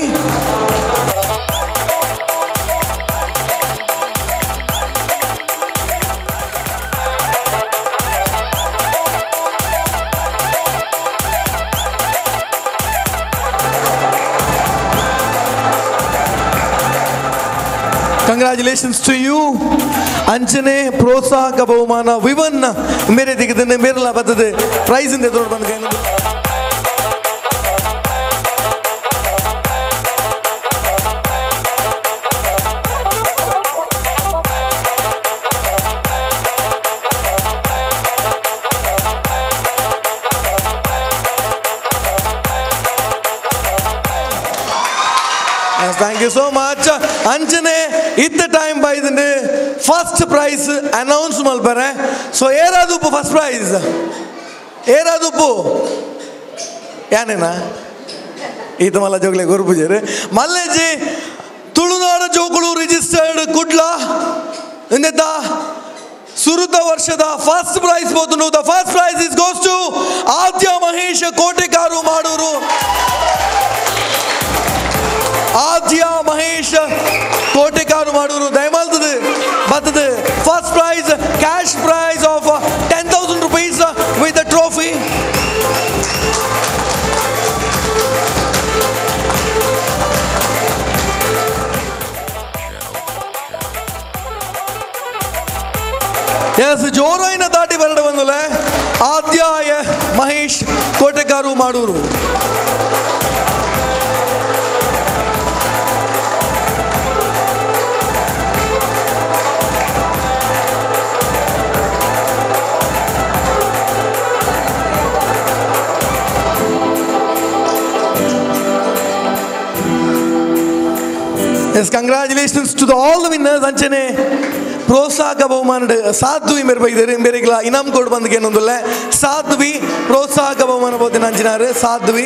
ಕಂಗ್ರ್ಯಾಚುಲೇಷನ್ಸ್ ಟು you. ಅಂಚನೆ ಪ್ರೋತ್ಸಾಹಕ ಬಹುಮಾನ ವಿವನ್ ಮೇರೆ ದಿಗದನ್ನ ಮೇರಲ ಬರ್ತದೆ ಪ್ರೈಸ್ ಇಂದ ಎದುರು ಬಂದ. Thank you so much. ಅಂಚನೆ ಇತ್ತ ಟೈಮ್ ಬೈದಂಡೆ ಫಸ್ಟ್ ಪ್ರೈಸ್ ಅನೌನ್ಸ್ ಮಲ್ಪರೆ. ಸೊ ಏರಾದುಪ್ಪು ಫಸ್ಟ್ ಪ್ರೈಸ್ ಏರಾದುಪ್ಪು ಯಾನೇನಾ ಈತ ಮಲ್ಲ ಜೋಗ್ಲೆ ಗುರುಪೂಜೆರು ಮಲ್ಲೇಜಿ ತುಳುನಾಡ ಜೋಕುಳು ರಿಜಿಸ್ಟರ್ಡ್ ಕುಡ್ಲ ಇಂದೆತ್ತ ಸುರುತ ವರ್ಷದ ಫಸ್ಟ್ ಪ್ರೈಸ್ ಬೋತುಂಡು. The first prize is goes to Aadya Mahesh Kotekaru Madur. Aadya Mahesh Kotekaru Madur ದಯಮಾಲ್ತದೆ ಬರ್ತದೆ first prize cash prize of 10,000 rupees with the trophy. Yes, ಜೋರೈನ ದಾಟಿ ಬರಡ ಬಂದಲೆ ಆದ್ಯಾಯ ಮಹೇಶ್ ಕೋಟೆಕಾರು ಮಾಡೂರು. Yes, congratulations to the all the winners. ಅಂಚನೆ ಪ್ರೋತ್ಸಾಹಕ ಬಹುಮಾನ ಸಾಧ್ವಿ ಮೇರೆ ಬೈದರು ಮೇರೆಗ್ಲ ಇನಾಮ್ ಕೊಡು ಬಂದಕ್ಕೆ ಏನೊಂದಿಲ್ಲ. ಸಾಧ್ವಿ ಪ್ರೋತ್ಸಾಹಕ ಬಹುಮಾನ ಬೋದಿನ ಅಂಚಿನಾರು ಸಾಧ್ವಿ.